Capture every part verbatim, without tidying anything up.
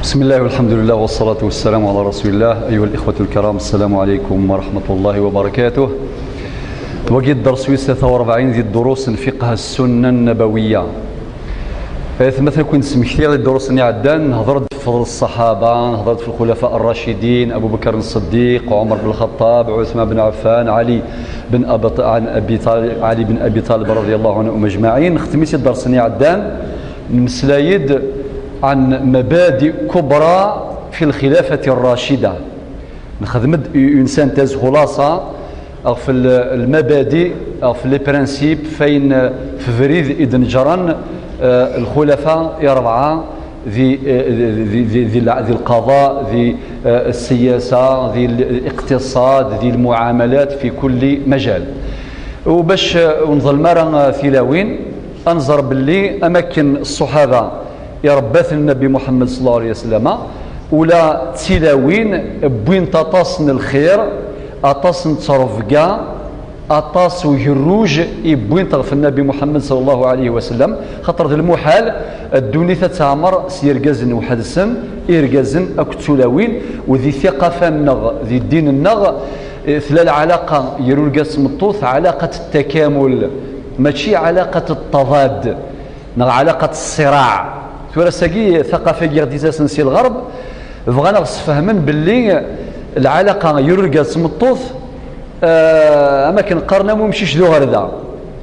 بسم الله والحمد لله والصلاة والسلام على رسول الله. أيها الإخوة الكرام، السلام عليكم ورحمة الله وبركاته. Wagi d dders wis tlata u rebɛin di ddurus n fiqh السنة النبوية. Aytmaten, ad ken-id-smektiɣ di ddurus-nni iɛeddan, nehder-d f fḍel ṣṣaḥaba, nehder-d f lxulafa ar-racidin, Abu Bakr as-Ṣeddiq, Ɛumer ben Lxaṭṭab, Ɛuthman ben Ɛeffan, Ɛli ben Abi Ṭ-, ɛen Abi Ṭalib, Ɛli ben Abi Ṭalib رضي الله عنهم أجمعين. Nextem-it i dders-nni iɛeddan, nemmeslay-d ɛen mabadi kubra fi lxilafati rracida. Nexdem-d une synthèse, xulaṣa, ɣef l-, lmabadi, ɣef les principes, f ayen, f ubrid i d-neǧren, eh, lxulafa i rebɛa di, eh, di, di, di, di lqaḍa, di, eh, ssiyasa, di liqtiṣad, di lmuɛamalat, fi kulli majal. U bac, eh, ur nḍellem ara, eh, tilawin, ad nẓer belli am akken ṣṣuḥaba irebba-ten Nnbi Muḥemmed صلى الله عليه وسلم, ula d tilawin wwint aṭas n lxir, aṭas n ttrebga, aṭas n ugerruj i wwint ɣef Nnbi Muḥemmed صلى الله عليه وسلم, xaṭer d lmuḥal ddunit ad teɛmer s yirgazen weḥd-sen, irgazen akked tulawin, u di tiqafa-nneɣ, di ddin-nneɣ, eh, tella lɛalaqa gar urgaz d tmeṭṭut, ɛalaqa n takamul, mačči ɛalaqa n ṭṭaḍad neɣ ɛalaqa n ṣṣiraɛ. Tura sagi, taqafa-agi i ɣ-d-ittasen si lɣerb, bɣan a ɣ-sfehmen belli lɛalaqa gar urgaz d tmeṭṭut, eh, am akken qqaren am umcic d uɣerda.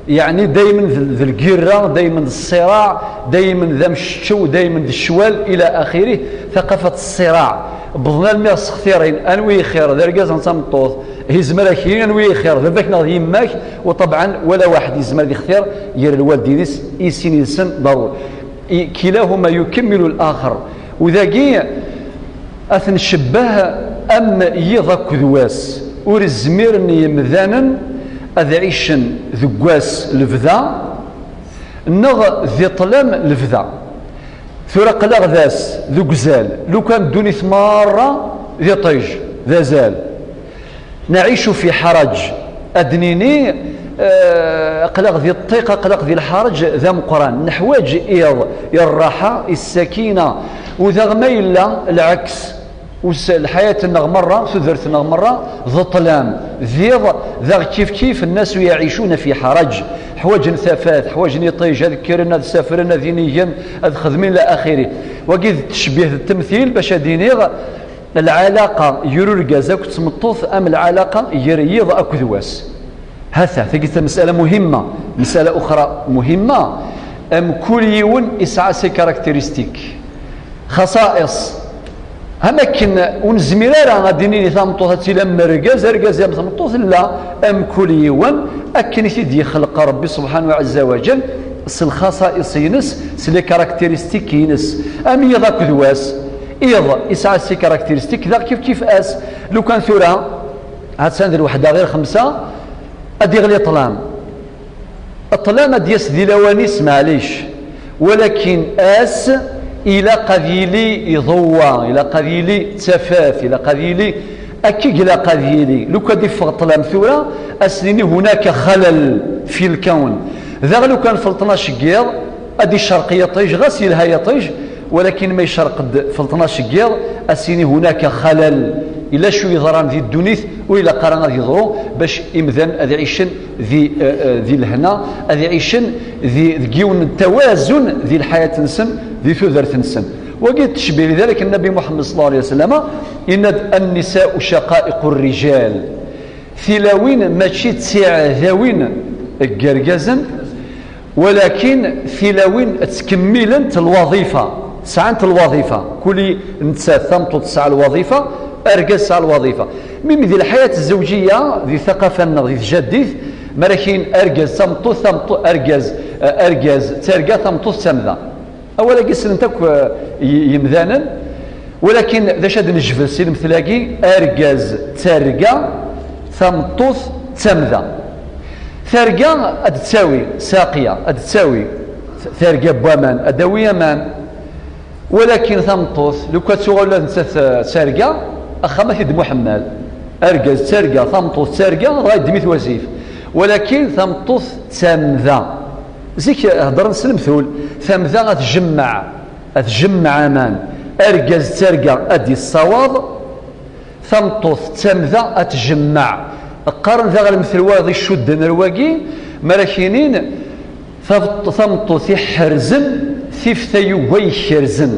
Yeɛni daymen d, d lgirra, daymen d ṣṣiraɛ, daymen d amceččew, daymen d ccwal, ila axirih, taqafa n ṣṣiraɛ. Wwḍen almi ɣ-ssextirin, anwi i xir, d argaz neɣ d tameṭṭut? Yezmer ad k-yini anwi i xir, d baba-k neɣ d yemma-k, u ṭebɛen wala waḥed yezmer ad ixtir gar lwaldin-is, i sin yid-sen ḍaruri. I, كلاهما يكمل الآخر. U dagi ad t-ncebbeh am yiḍ akked wass. Ur zmiren yemdanen ad ɛicen deg wass lebda, neɣ di ṭṭlam lebda. Tura aql-aɣ d ass, d ugzal, lukan ddunit merra d iṭij, d azal. نعيش في حرج. Ad d-nini, eh, aql-aɣ di ṭṭiq, aql-aɣ di lḥareǧ d ameqqran. Neḥwaǧ iḍ, i rraḥa, i ssakina. U daɣ ma yella lɛeks, us-, lḥayat-nneɣ merra, tudert-nneɣ merra, d ṭṭlam, d iḍ, daɣ kif kif, الناس يعيشون في حرج. Ḥwaǧen tafat, ḥwaǧen iṭij, ad kkren, ad safren, ad inigen, ad xedmen, ila axirih. Wagi d ttecbih, d temtil, bac ad iniɣ, lɛalaqa gar urgaz akked tmeṭṭut am lɛalaqa gar yiḍ akked wass. Hata, tagi d tamesala muhimma. Mesala uxra muhimma, mkul yiwen isɛa ses caractéristiques, xaṣa'iṣ. Am akken ur nezmir ara ad d-nini tameṭṭut ad tili am urgaz, argaz am tmeṭṭut, la, mkul yiwen akken i t-id-yexleq Ṛebbi subḥanahu ɛezza wa jall, s lxaṣa'iṣ-ines, s les caractéristiques-ines. Am yiḍ akked wass, iḍ isɛa ses caractéristiques, daɣ kif kif ass. Lukan tura, ha-tt-an d lweḥda ɣir xemsa, ad d-iɣli ṭṭlam. Ṭṭlam ad d-yas di lawan-is, maɛlic. Walakin ass ilaq ad yili iḍewwa, ilaq ad yili d tafat, ilaq ad yili akka i ilaq ad yili. Lukan ad d-iffeɣ ṭṭlam tura, ad s-nini هناك خلل في الكون. Daɣ lukan f lṭnac n yiḍ, ad d-icerreq yiṭij, ɣas yelha yiṭij, walakin ma icerreq-d f lṭnac n yiḍ, ad s-yini هناك خلل. Yella acu yeḍran di ddunit ur ilaq ara ad yeḍru, bac imdanen ad ɛicen di, eh, eh, di lehna, ad ɛicen di, deg yiwen n tawazun di lḥayat-nsen, di tudert-nsen. Wagi d ttecbih, lidalik Nnbi Muḥemmed صلى الله عليه وسلم yenna-d: النساء شقائق الرجال. Tilawin mačči d tiɛdawin n yergazen, walakin tilawin ttkemmilent lwaḍifa, sɛant lwaḍifa. Kul nettat, tameṭṭut tesɛa lwaḍifa, argaz tesɛa lwaḍifa. Même di lḥayat zzewǧiyya, di taqafa-nneɣ, di tjaddit, mi ara k-yinin argaz d tameṭṭut, tameṭṭut, argaz, eh, argaz d targa, tameṭṭut d tamda. Awal-agi ssnen-t akk, eh, y-, yemdanen, walakin d acu ad nejbed si lemtel-agi? Argaz d targa, tameṭṭut d tamda. Targa ad d-tawi saqya, ad d-tawi targa n waman, ad d-tawi aman. Walakin tameṭṭut, lukan tuɣal ula d nettat, eh, d targa, axxam ad t-id-muḥemmal. Argaz d targa, tameṭṭut d targa, dɣa yeddem-it wasif. Walakin tameṭṭut d tamda. Zik heddren s lemtul, tamda ad tjemmeɛ, ad tjemmeɛ aman. Argaz d targa ad d-issawaḍ, tameṭṭut d tamda ad tjemmeɛ. Qqaren daɣ lemtel wayeḍ icudden ar wagi, mi ara k-inin, tabeṭ- tameṭṭut iḥerzen tif tayuga ikerzen.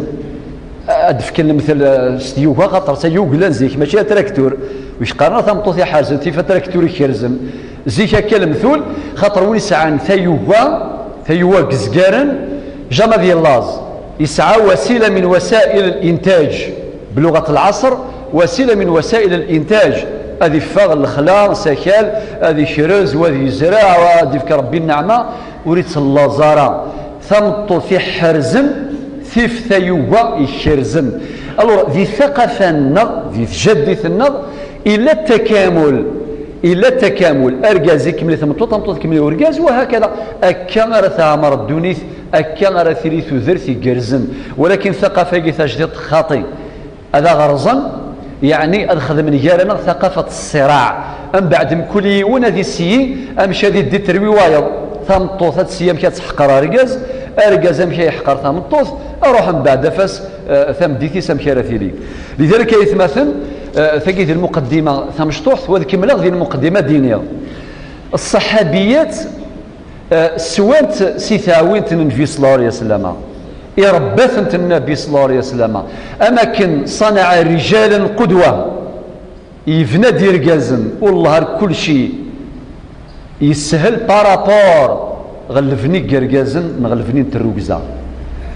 Ad d-fken lemtel, eh, s tyuga, xaṭer tayugla n zik, mačči atraktur. Wi qqaren tameṭṭut iḥerzen tif atraktur ikerzen. Zik akka lemtul, xaṭer win isɛan tayuga, tayuga gezgaren, jamais ad yellaẓ. Yesɛa wasila min wasail al-intaj, bluɣat al-ɛasr, wasila min wasail al-intaj. Ad iffeɣ lexla s akal, ad ikrez, wa ad yezreɛ, wa ad yefk Rebbi nneɛma, ur ittellaẓ ara. Tameṭṭut iḥerzen tif tayuga ikerzen. Alors, di taqafa-nneɣ, di tjaddit-nneɣ, illa takamul. Illa takamul. Argaz ikemmel i tmeṭṭut, tameṭṭut ikemmel i urgaz, wa hakada. Akka ara teɛmer ddunit, akka ara tili tudert igerrzen. Walakin taqafa-agi tajdiṭ xaṭi. Ad aɣ-rẓen, yeɛni ad xedmen gar-aneɣ taqafa n ṣṣiraɛ. Mbeɛd mkul yiwen ad iseyyi amek ad iddi terwi wayeḍ. Tameṭṭut ad teseyyi amek ad teḥqer argaz, argaz amek ad yeḥqer tameṭṭut, aruḥ mbeɛd afas, eh, tameddit-is amek ara tili. Lidalik ay atmaten, eh, tagi d lmuqeddima tamecṭuḥt, wa ad kemmleɣ di lmuqeddima ad d-iniɣ. Ṣṣaḥabiyat, eh, swant si teɛwint n Nnbi ṣella Llahu ɛalayhi wa sallam. Irebba-tent Nnbi ṣella Llahu ɛalayhi wa sallam. Am akken صنع رجالا قدوة. Yebna-d irgazen, wellah ar kulci yeshel par rapport ɣer lebni n yergazen neɣ lebni n terrugza.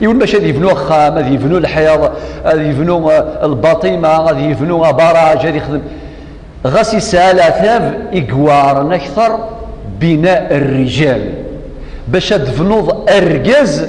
Yiwen mačči ad yebnu axxam, ad yebnu lḥiḍ, ad yebnu, eh, lbaṭima, ad yebnu abaraj, ad yexdem. Ɣas yesɛa leɛtab i iweɛren akter, bina rrijal. Bac ad tebnuḍ argaz,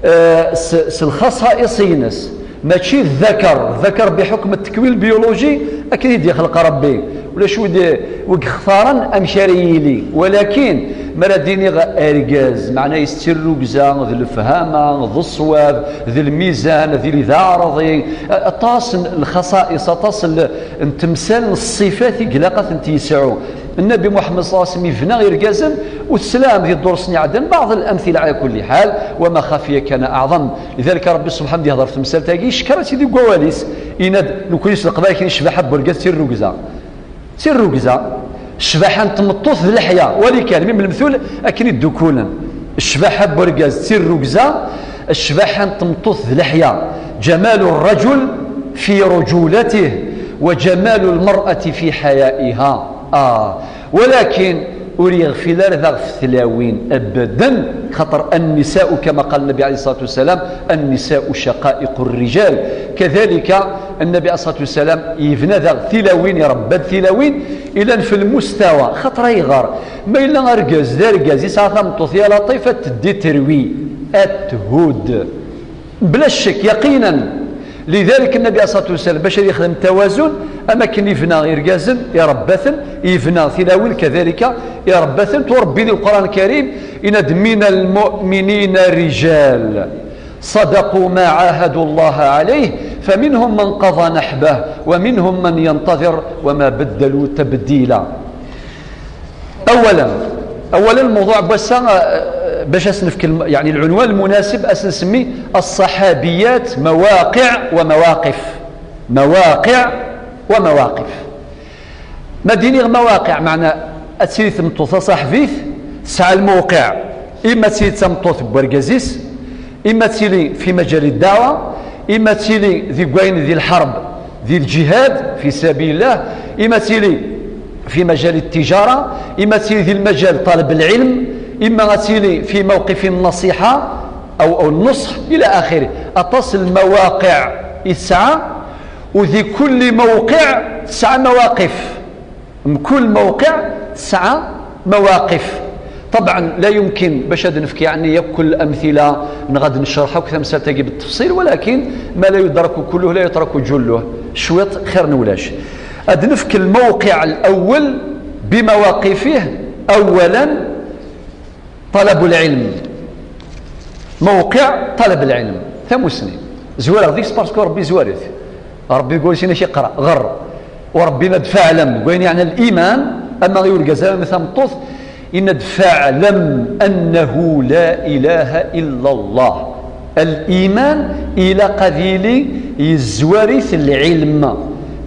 eh, s, s lxaṣaïṣ-ines. Mačči d ddakar, ddakar biḥukm n tekwin lbiuluji, akken i d-ixleq Rebbi. Ulac wi d-, wi yextaren amek ara yili. Walakin, mi ara d-iniɣ argaz, meɛna-is d tirrugza, d lefhama, d ṣṣwab, d lmizan, d yili d aɛraḍi, aṭas n lxaṣaïṣ, aṭas n, n temsal, n ṣṣifat i ilaq ad tent-yesɛu. Nnbi Muḥemmed ṣella Llahu ɛalayhi wa sallam yebna irgazen, u teslam di ddurs-nni iɛeddan, بعض الأمثلة على كل حال، وما خفي كان أعظم. Lidalik Rebbi subḥan yehder ɣef temsalt-agi, yeckeṛ-itt-id deg wawal-is, yenna-d, nekkni s leqbayel kan, ccbaḥa n urgaz d tirrugza. D tirrugza, ccbaḥa n tmeṭṭut d leḥya, wali kan, mim lemtul akken i ddukulen. Ccbaḥa n urgaz d tirrugza, ccbaḥa n tmeṭṭut d leḥya. جمال الرجل في رجولته، وجمال المرأة في حيائها. Ah, walakin ur yeɣfil ara daɣ ɣef tlawin abadan, xaṭer النساء كما قال النبي عليه الصلاة والسلام: النساء شقائق الرجال. Kadalika, Nnbi عليه الصلاة والسلام yebna daɣ tilawin, irebba-d tilawin ilan fi lmustawa. Xaṭer ayɣer? Ma yella argaz d argaz, yesɛa tameṭṭut, ya laṭif, ad teddi terwi, ad thudd. Bla ccek, yaqinan. Lidalik, Nnbi عليه الصلاة والسلام, bac ad yexdem tawazun, am akken yebna irgazen, irebba-ten, yebna tilawin, kadalika, irebba-tent. U Rebbi di Lqur'an Lkarim, yenna-d: من المؤمنين رجال صدقوا ما عاهدوا الله عليه فمنهم من قضى نحبه ومنهم من ينتظر وما بدلوا تبديلا. أولا، أولا, الموضوع n wass-a, eh, bac ad s-nefk lm-, يعني العنوان المناسب, ad s-nsemmi الصحابيات مواقع ومواقف. مواقع ومواقف. Ma d-iniɣ mawaqiɛ, meɛna ad tili tmeṭṭut taṣaḥbit tesɛa lmawqiɛ, ima ad tili d tameṭṭut n wergaz-is, ima ad tili fi majal ddaɛwa, ima ad tili deg wayen di lḥerb, di lǧihad fi sabilillah, ima ad tili fi majal ttiǧara, ima ad tili di lmajal ṭaleb lɛilm, ima ad tili fi mawqif n nnaṣiḥa aw, aw nnuṣḥ ila axiri. Aṭas n lmawaqiɛ i tesɛa, u di kulli mawqiɛ tesɛa mawaqif. Mkul mawqiɛ tesɛa mawaqif. Ṭabɛen, la yumkin bac ad nefk, yeɛni, yakk amtila, neɣ ad necreḥ akk tamsalt-agi bettefṣil, walakin ma la yudraku kulluh, la yutraku julluh. Cwiṭ xir n ulac. Ad nefk lmawqiɛ lawel bimawaqifih. Awalan, طلب العلم. موقع طلب العلم. Tamussni. Zwareɣ deg-s parce que Rebbi zwar-it. Rebbi deg wawal-is yenna-k iqra, ɣer. U Rebbi yenna-d فاعلم, deg wayen yeɛnan liman, ama i urgaz, ama i tameṭṭut, yenna-d فاعلم أنه لا إله إلا الله. Liman ilaq ad yili yezwar-it lɛilm,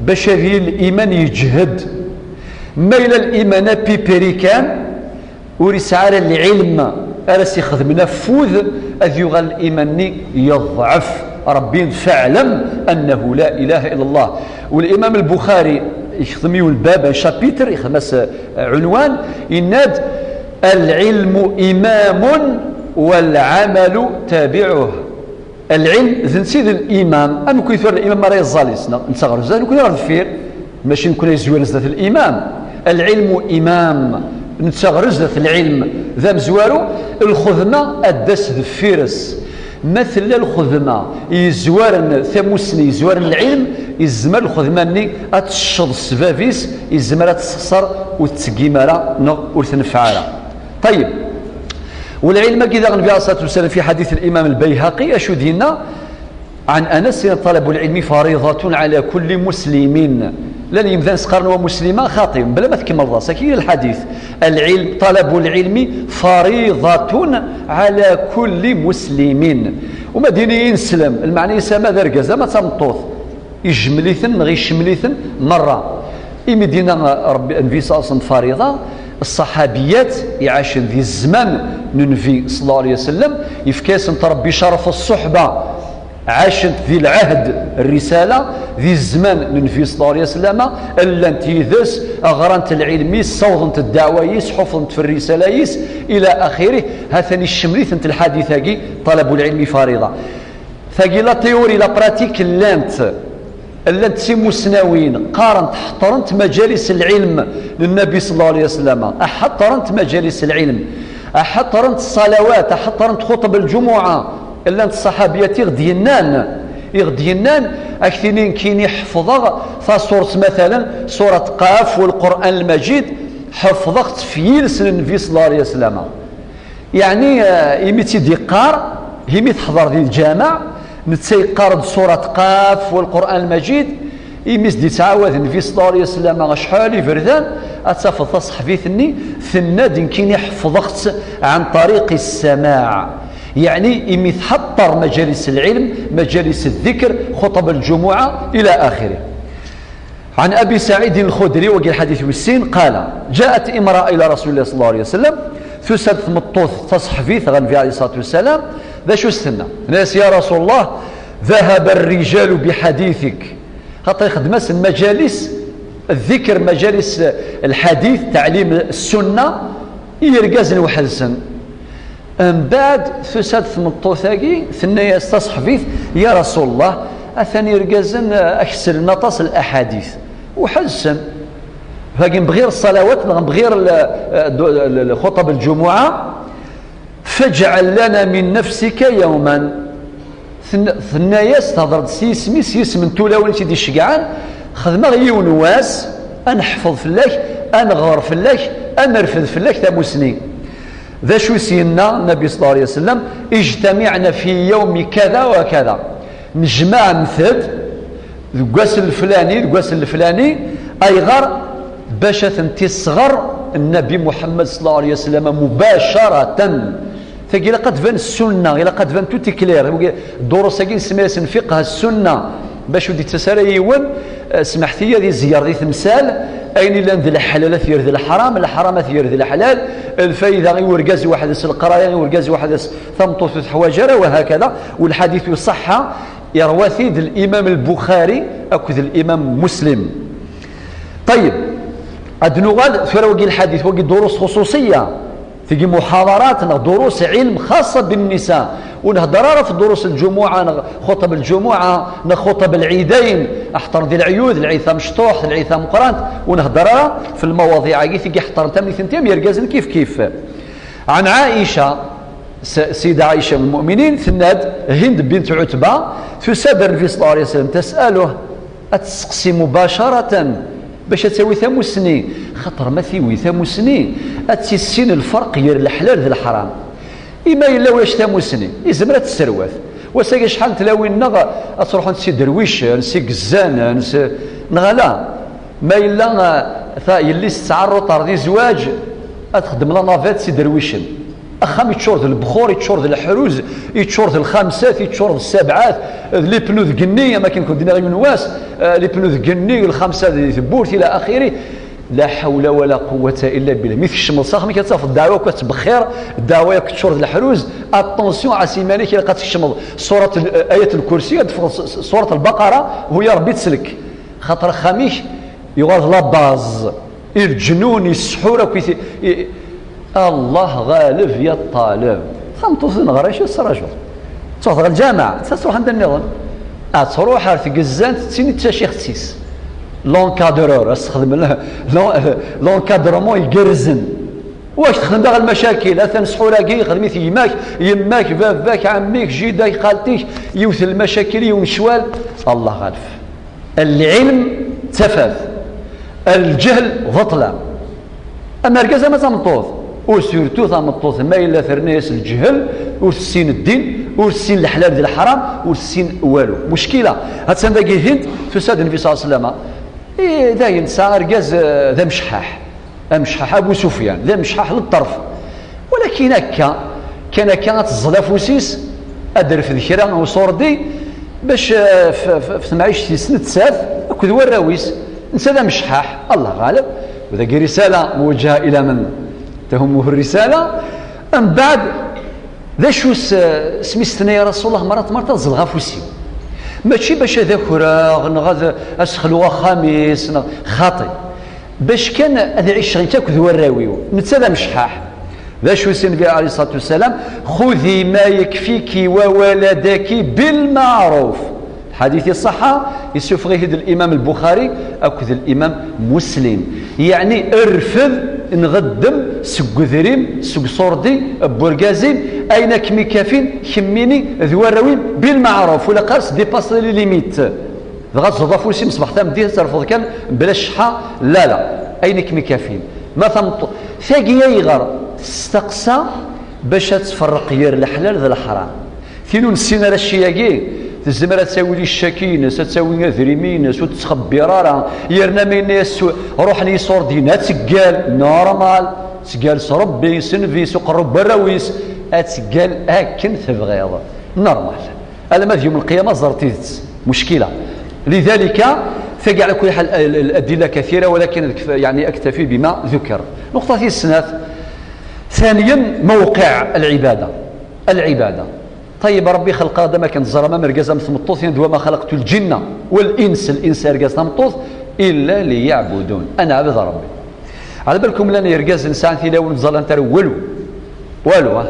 bac ad yili liman yeǧhed. Ma yella liman apipiri kan, ur yesɛi ara lɛilm ara s-ixedmen afud, ad yuɣal liman-nni yeḍɛef. Ṛebbi, فاعلم أنه لا إله إلا الله. Limam Lbuxari ixdem yiwen lbab, un chapitre, ixdem-as, eh, ɛunwan, yenna-d: العلم إمام والعمل تابعه. Lɛilm d netta i d limam. Amek i tura limam ara yeẓẓal yes-neɣ? Netta ɣer zdat, nekkni ɣer deffir. Mačči nekkni ay yezwiren zdat limam. Lɛilmu imam, netta ɣer zdat, lɛilm d amezwaru, lxedma ad d-tas deffir-s. Ma tella lxedma yezwaren tamussni, yezwaren lɛilm, yezmer lxedma-nni ad tecceḍ ssbab-is, yezmer ad tessexṣer, ur tettseggim ara neɣ ur tenfeɛ ara. Ṭayyeb. Walɛilm-agi daɣen, Nnbi ɛalayhi ṣṣalatu wassalam, fi ḥadit limam Lbayhaqi, acu d-yenna? عن أنس: طلب العلم فريضة على كل مسلم. Llan yimdanen s-qqaren wa muslima, xaṭi, bla ma tkemmleḍ-as. Akka i lḥadit. العلم، طلب العلم فريضة على كل مسلم. Uma d-ini ineslem, lmeɛna-is ama d argaz, ama d tameṭṭut, ijemmel-iten neɣ icemmel-iten merra. Imi d-yenna Ṛebbi, Nnbi ṣalla Llahu ɛalayhi wa sallam, fariḍa, ṣṣaḥabiyat iɛacen di zzman n Nnbi ṣalla Llahu ɛalayhi wa sallam, yefka-yasent Ṛebbi ccerf ṣṣuḥba. Ɛacent di lɛehd rrisala, di zzman n Nnbi ṣalla Llahu ɛalayhi wa sallam, llant yid-s, ɣrant lɛilm-is, ssawḍent ddeɛwa-is, ḥufḍent fi rrisala-is, ila axirih. Ha-t-an icemmel-itent lḥadit-agi, طلب العلم فريضة. Tagi, la théorie, la pratique, llant, llant d timussnawin, qqarent, ḥeṭṭrent majalis lɛilm n Nnbi ṣalla Llahu ɛalayhi wa sallam, ḥeṭṭrent majalis lɛilm, ḥeṭṭrent ṣṣalawat, ḥeṭṭrent xuṭb lǧumuɛa. Llant ṣṣaḥabiyat i ɣ-d-yennan, i ɣ-d-yennan, ad k-tini: nekkini ḥefḍeɣ tasurt, matalan, surat Qaf, wa Lqur'an Lmajid, ḥefḍeɣ-tt f yiles n Nnbi ṣalla Llahu ɛalayhi wa sallam. Yeɛni, eh, imi tt-id-iqqar, imi teḥḍer di lǧameɛ, netta yeqqar-d surat Qaf, wa Lqur'an Lmajid, imi s-d-ittɛawad Nnbi ṣalla Llahu ɛalayhi wa sallam acḥal iberdan, ad tafeḍ taṣeḥbit-nni tenna-d: nekkini ḥefḍeɣ-tt عن طريق السماع. Yeɛni imi tḥeṭṭer majalis lɛilm, majalis ddikr, xuṭb lǧumuɛa, ila axirih. عن أبي سعيد الخدري, wagi lḥadit wis sin, قال: جاءت امرأة إلى رسول الله صلى الله عليه وسلم. Tusa-d tmeṭṭut taṣeḥbit ɣer Nnbi ɛalayhi ṣṣalatu wassalam, d acu s-tenna? Tenna-yas: يا رسول الله، ذهب الرجال بحديثك. Xaṭer ixeddem-asen majalis ddikr, majalis lḥadit, teɛlim ssunna, i yirgazen weḥd-sen. Mbeɛd, tusa-d tmeṭṭut-agi, tenna-yas taṣeḥbit: يا رسول الله، atan irgazen, eh, ak-sellen aṭas n laḥadit, weḥd-sen. Tagi bɣir ṣṣalawat neɣ bɣir l-, l-, l-, xuṭb lǧumuɛa. فاجعل لنا من نفسك يوما. Ten-, tenna-yas, tehder-d s yisem-is, s yisem n tulawin i tt-id-iceggɛen: xdem-aɣ yiwen wass, ad neḥfeḍ fell-ak, ad nɣer fell-ak, ad nerfed fell-ak tamussni. D acu i s-yenna Nnbi ṣalla Llahu ɛalayhi wa sallam? اجتمعن في يوم كذا وكذا. Nejmaɛemt-d deg wass leflani, deg wass leflani. Ayɣer? Bac ad tent-isɣer Nnbi Muḥemmed ṣalla Llahu ɛalayhi wa sallam مباشرة. Tagi ilaq ad tban ssunna, ilaq ad tban tout est clair. Ddurus-agi nsemma-yasen fiqh ssunna, bac ur d-ittas ara yiwen, eh, smeḥt-iyi, ad izeyyer di temsal, ayen illan d leḥlal ad t-yerr d leḥram, leḥram ad t-yerr d leḥlal, lfayda i urgaz weḥd-s, leqraya i urgaz weḥd-s, tameṭṭut ur teḥwaǧ ara, wa hakada. Walḥadit iṣeḥḥa, yerwa-t-id Limam Lbuxari akked Limam Muslim. Ṭayyeb, ad nuɣal tura, wagi lḥadit, wagi durus xuṣuṣiyya. Tigi muḥadarat neɣ durus ilm xaṣṣa bin nisa. Ur nhedder ara f durus lǧumuɛa neɣ xuṭb lǧumuɛa neɣ xuṭb lɛidayn. Aḥeṭṭer di lɛyud, lɛid tamecṭuḥt, lɛid tameqqrant. Ur nhedder ara f lmawaḍiɛ-agi, tigi ḥeṭṭren-t am nitenti am yergazen kif kif. Ɛan Ɛica, s-, Sida Ɛica Umm Lmuminin, tenna-d Hind bint Ɛutba, tusa-d ar Nnbi ṣalla Llahu ɛalayhi wa sallam, تسأله, ad testeqsi mubacaratan bac ad tawi tamussni, xaṭer ma tiwi tamussni, ad tissin lferq gar leḥlal d leḥram. Ima yella ulac tamussni, izmer ad tesserwat. Wass-agi acḥal n tlawin-nneɣ ad ttruḥunt s iderwicen, s igezzanen, s-, neɣ ala? Ma yella, eh, ta-, yelli-s tesɛa rruṭar di zzwaǧ, ad txeddem la navette s iderwicen. Axxam yeččur d lebxur, yeččur d leḥruz, yeččur d lxamsat, yeččur d ssabeɛat, d les pneus deg igenni, am akken kent-d-nniɣ yiwen wass, eh, les pneus deg igenni, lxamsa di tewwurt, ila axiri. La ḥawla wala quwwata illa billah. Mi tkecmeḍ s axxam-ik, ad tafeḍ ddeɛwa akk ad tbexxir, ddeɛwa akk teččur d leḥruz. Attention, ɛas iman-ik, ilaq ad tkecmeḍ surat l-, ayat lkursi, ad teffeɣ s-, s-, surat lbaqara, huya Rebbi teslek. Xaṭer axxam-ik yuɣal d la base. I leǧnun, i ssḥur akk, i ti-, i, Allah ɣaleb ya ṭṭaleb. Tameṭṭut neɣra acu tettṛajuḍ? Tṛuḥ ɣer lǧameɛ, ad tṛuḥ anda nniḍen. Ad tṛuḥ ar tgezzant, d tin i d tacixt-is. L'encadreur, ad s-texdem l-, l'en-, l'encadrement igerrzen. Wac texdem daɣ lmacakil, atan ssḥur-agi, xdem-it gma-k, yemma-k, baba-k, ɛemmi-k, jida-k, xalti-k, yiwet lmacakil, yiwen ccwal, Allah ɣaleb. Lɛilm d tafat, lǧehl d ṭṭlam. Am argaz ama d tameṭṭut, u surtout tameṭṭut, ma yella terna-yas lǧehl, ur tessin ddin, ur tessin leḥlal d leḥram, ur tessin walu. Muckila, ha-tt-an dagi Hind, tusa-d Nnbi صلى الله عليه وسلم. I dayen, tesɛa argaz, eh, d amecḥaḥ. Amecḥaḥ Abu Sufyan, d amecḥaḥ n ṭṭerf. Walakin akka, kan akka ad teẓẓel afus-is, ad d-terfed kra n uṣurdi, bac, eh, f-, f-, f temɛict-is nettat akked warraw-is. Netta d amecḥaḥ, Allah ɣaleb. U dagi risala muwajjaha ila men tahummuhu risala. Mbeɛd, d acu s-, s mi s-tenna: "Ya Rasulullah, merrat merrat ad ẓẓleɣ afus-iw." Mačči bac ad akreɣ, neɣ ad, ad sexluɣ axxam-is, neɣ xaṭi. Bac kan ad ɛiceɣ nekk akked warraw-iw. Netta d amecḥaḥ. D acu s Nnbi عليه الصلاة والسلام: "خذي ما يكفيك وولدك بالمعروف." Lḥadit iṣeḥḥa, yessufeɣ-it-id Limam Lbuxari akked Limam Muslim. Yeɛni, rfed, nɣeddem seg udrim, seg uṣurdi n urgaz-im, ayen akken ikafin, kemmini d warraw-im, bilmeɛruf, ur ilaq ara s-dépasser les limites. Dɣa tẓeḍ afus-im ṣṣbeḥ tameddit, ad terfeḍ kan bla cceḥḥa, la, la, ayen i kem-ikafin. Ma tameṭṭut, tagi ayɣer testeqsa? Bac ad tferreq gar leḥlal d leḥram. Tin ur nessin ara cci-agi, tezmer ad tawi ticaki-ines, ad tawi adrim-ines, ur tettxebbir ara, yerna ma yenna-yas ruḥen yiṣurdiyen, ad teggal, normal, teggal s Rebbi, s Nnbi, s uqerrub n warraw-is, ad teggal akken tebɣiḍ, normal. Alamma d yum lqiyama, ẓer tidet. Muckila. لذلك, tagi, على كل حال, ال-, ال-, الأدلة كثيرة، ولكن أكف-، يعني أكتفي بما ذكر. نقطة ثانية، ثانيا، موقع العبادة. العبادة. طيب، ربي خلق آدم كان زرما مركز أم ثمطوط، وما خلقت الجن والإنس، الإنس أركز ثمطوط، إلا ليعبدون. أنا عبد ربي. Ɛla balkum llan yergazen sɛan tilawin ur ẓẓallant ara walu. Walu, ah.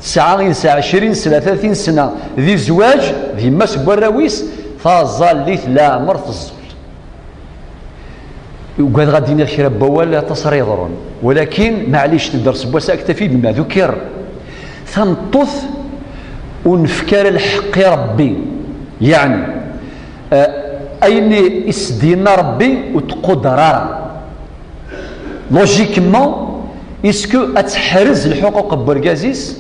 Tesɛa, yesɛa ɛecrin sna, tlatin sna di zzwaǧ d yemma-s n warraw-is, taẓallit leɛmer teẓẓul. Ugadeɣ ad d-iniɣ kra n wawal aṭas ara yeḍrun, walakin maɛlic, nedder s wass aktafi bima dukir. Tameṭṭut ur nefk ara lḥeqq i Rebbi, yeɛni, eh, ayen i s-d-yenna Rebbi ur tquder ara. Logiquement, est-ce que ad teḥrez lḥuquq n wergaz-is?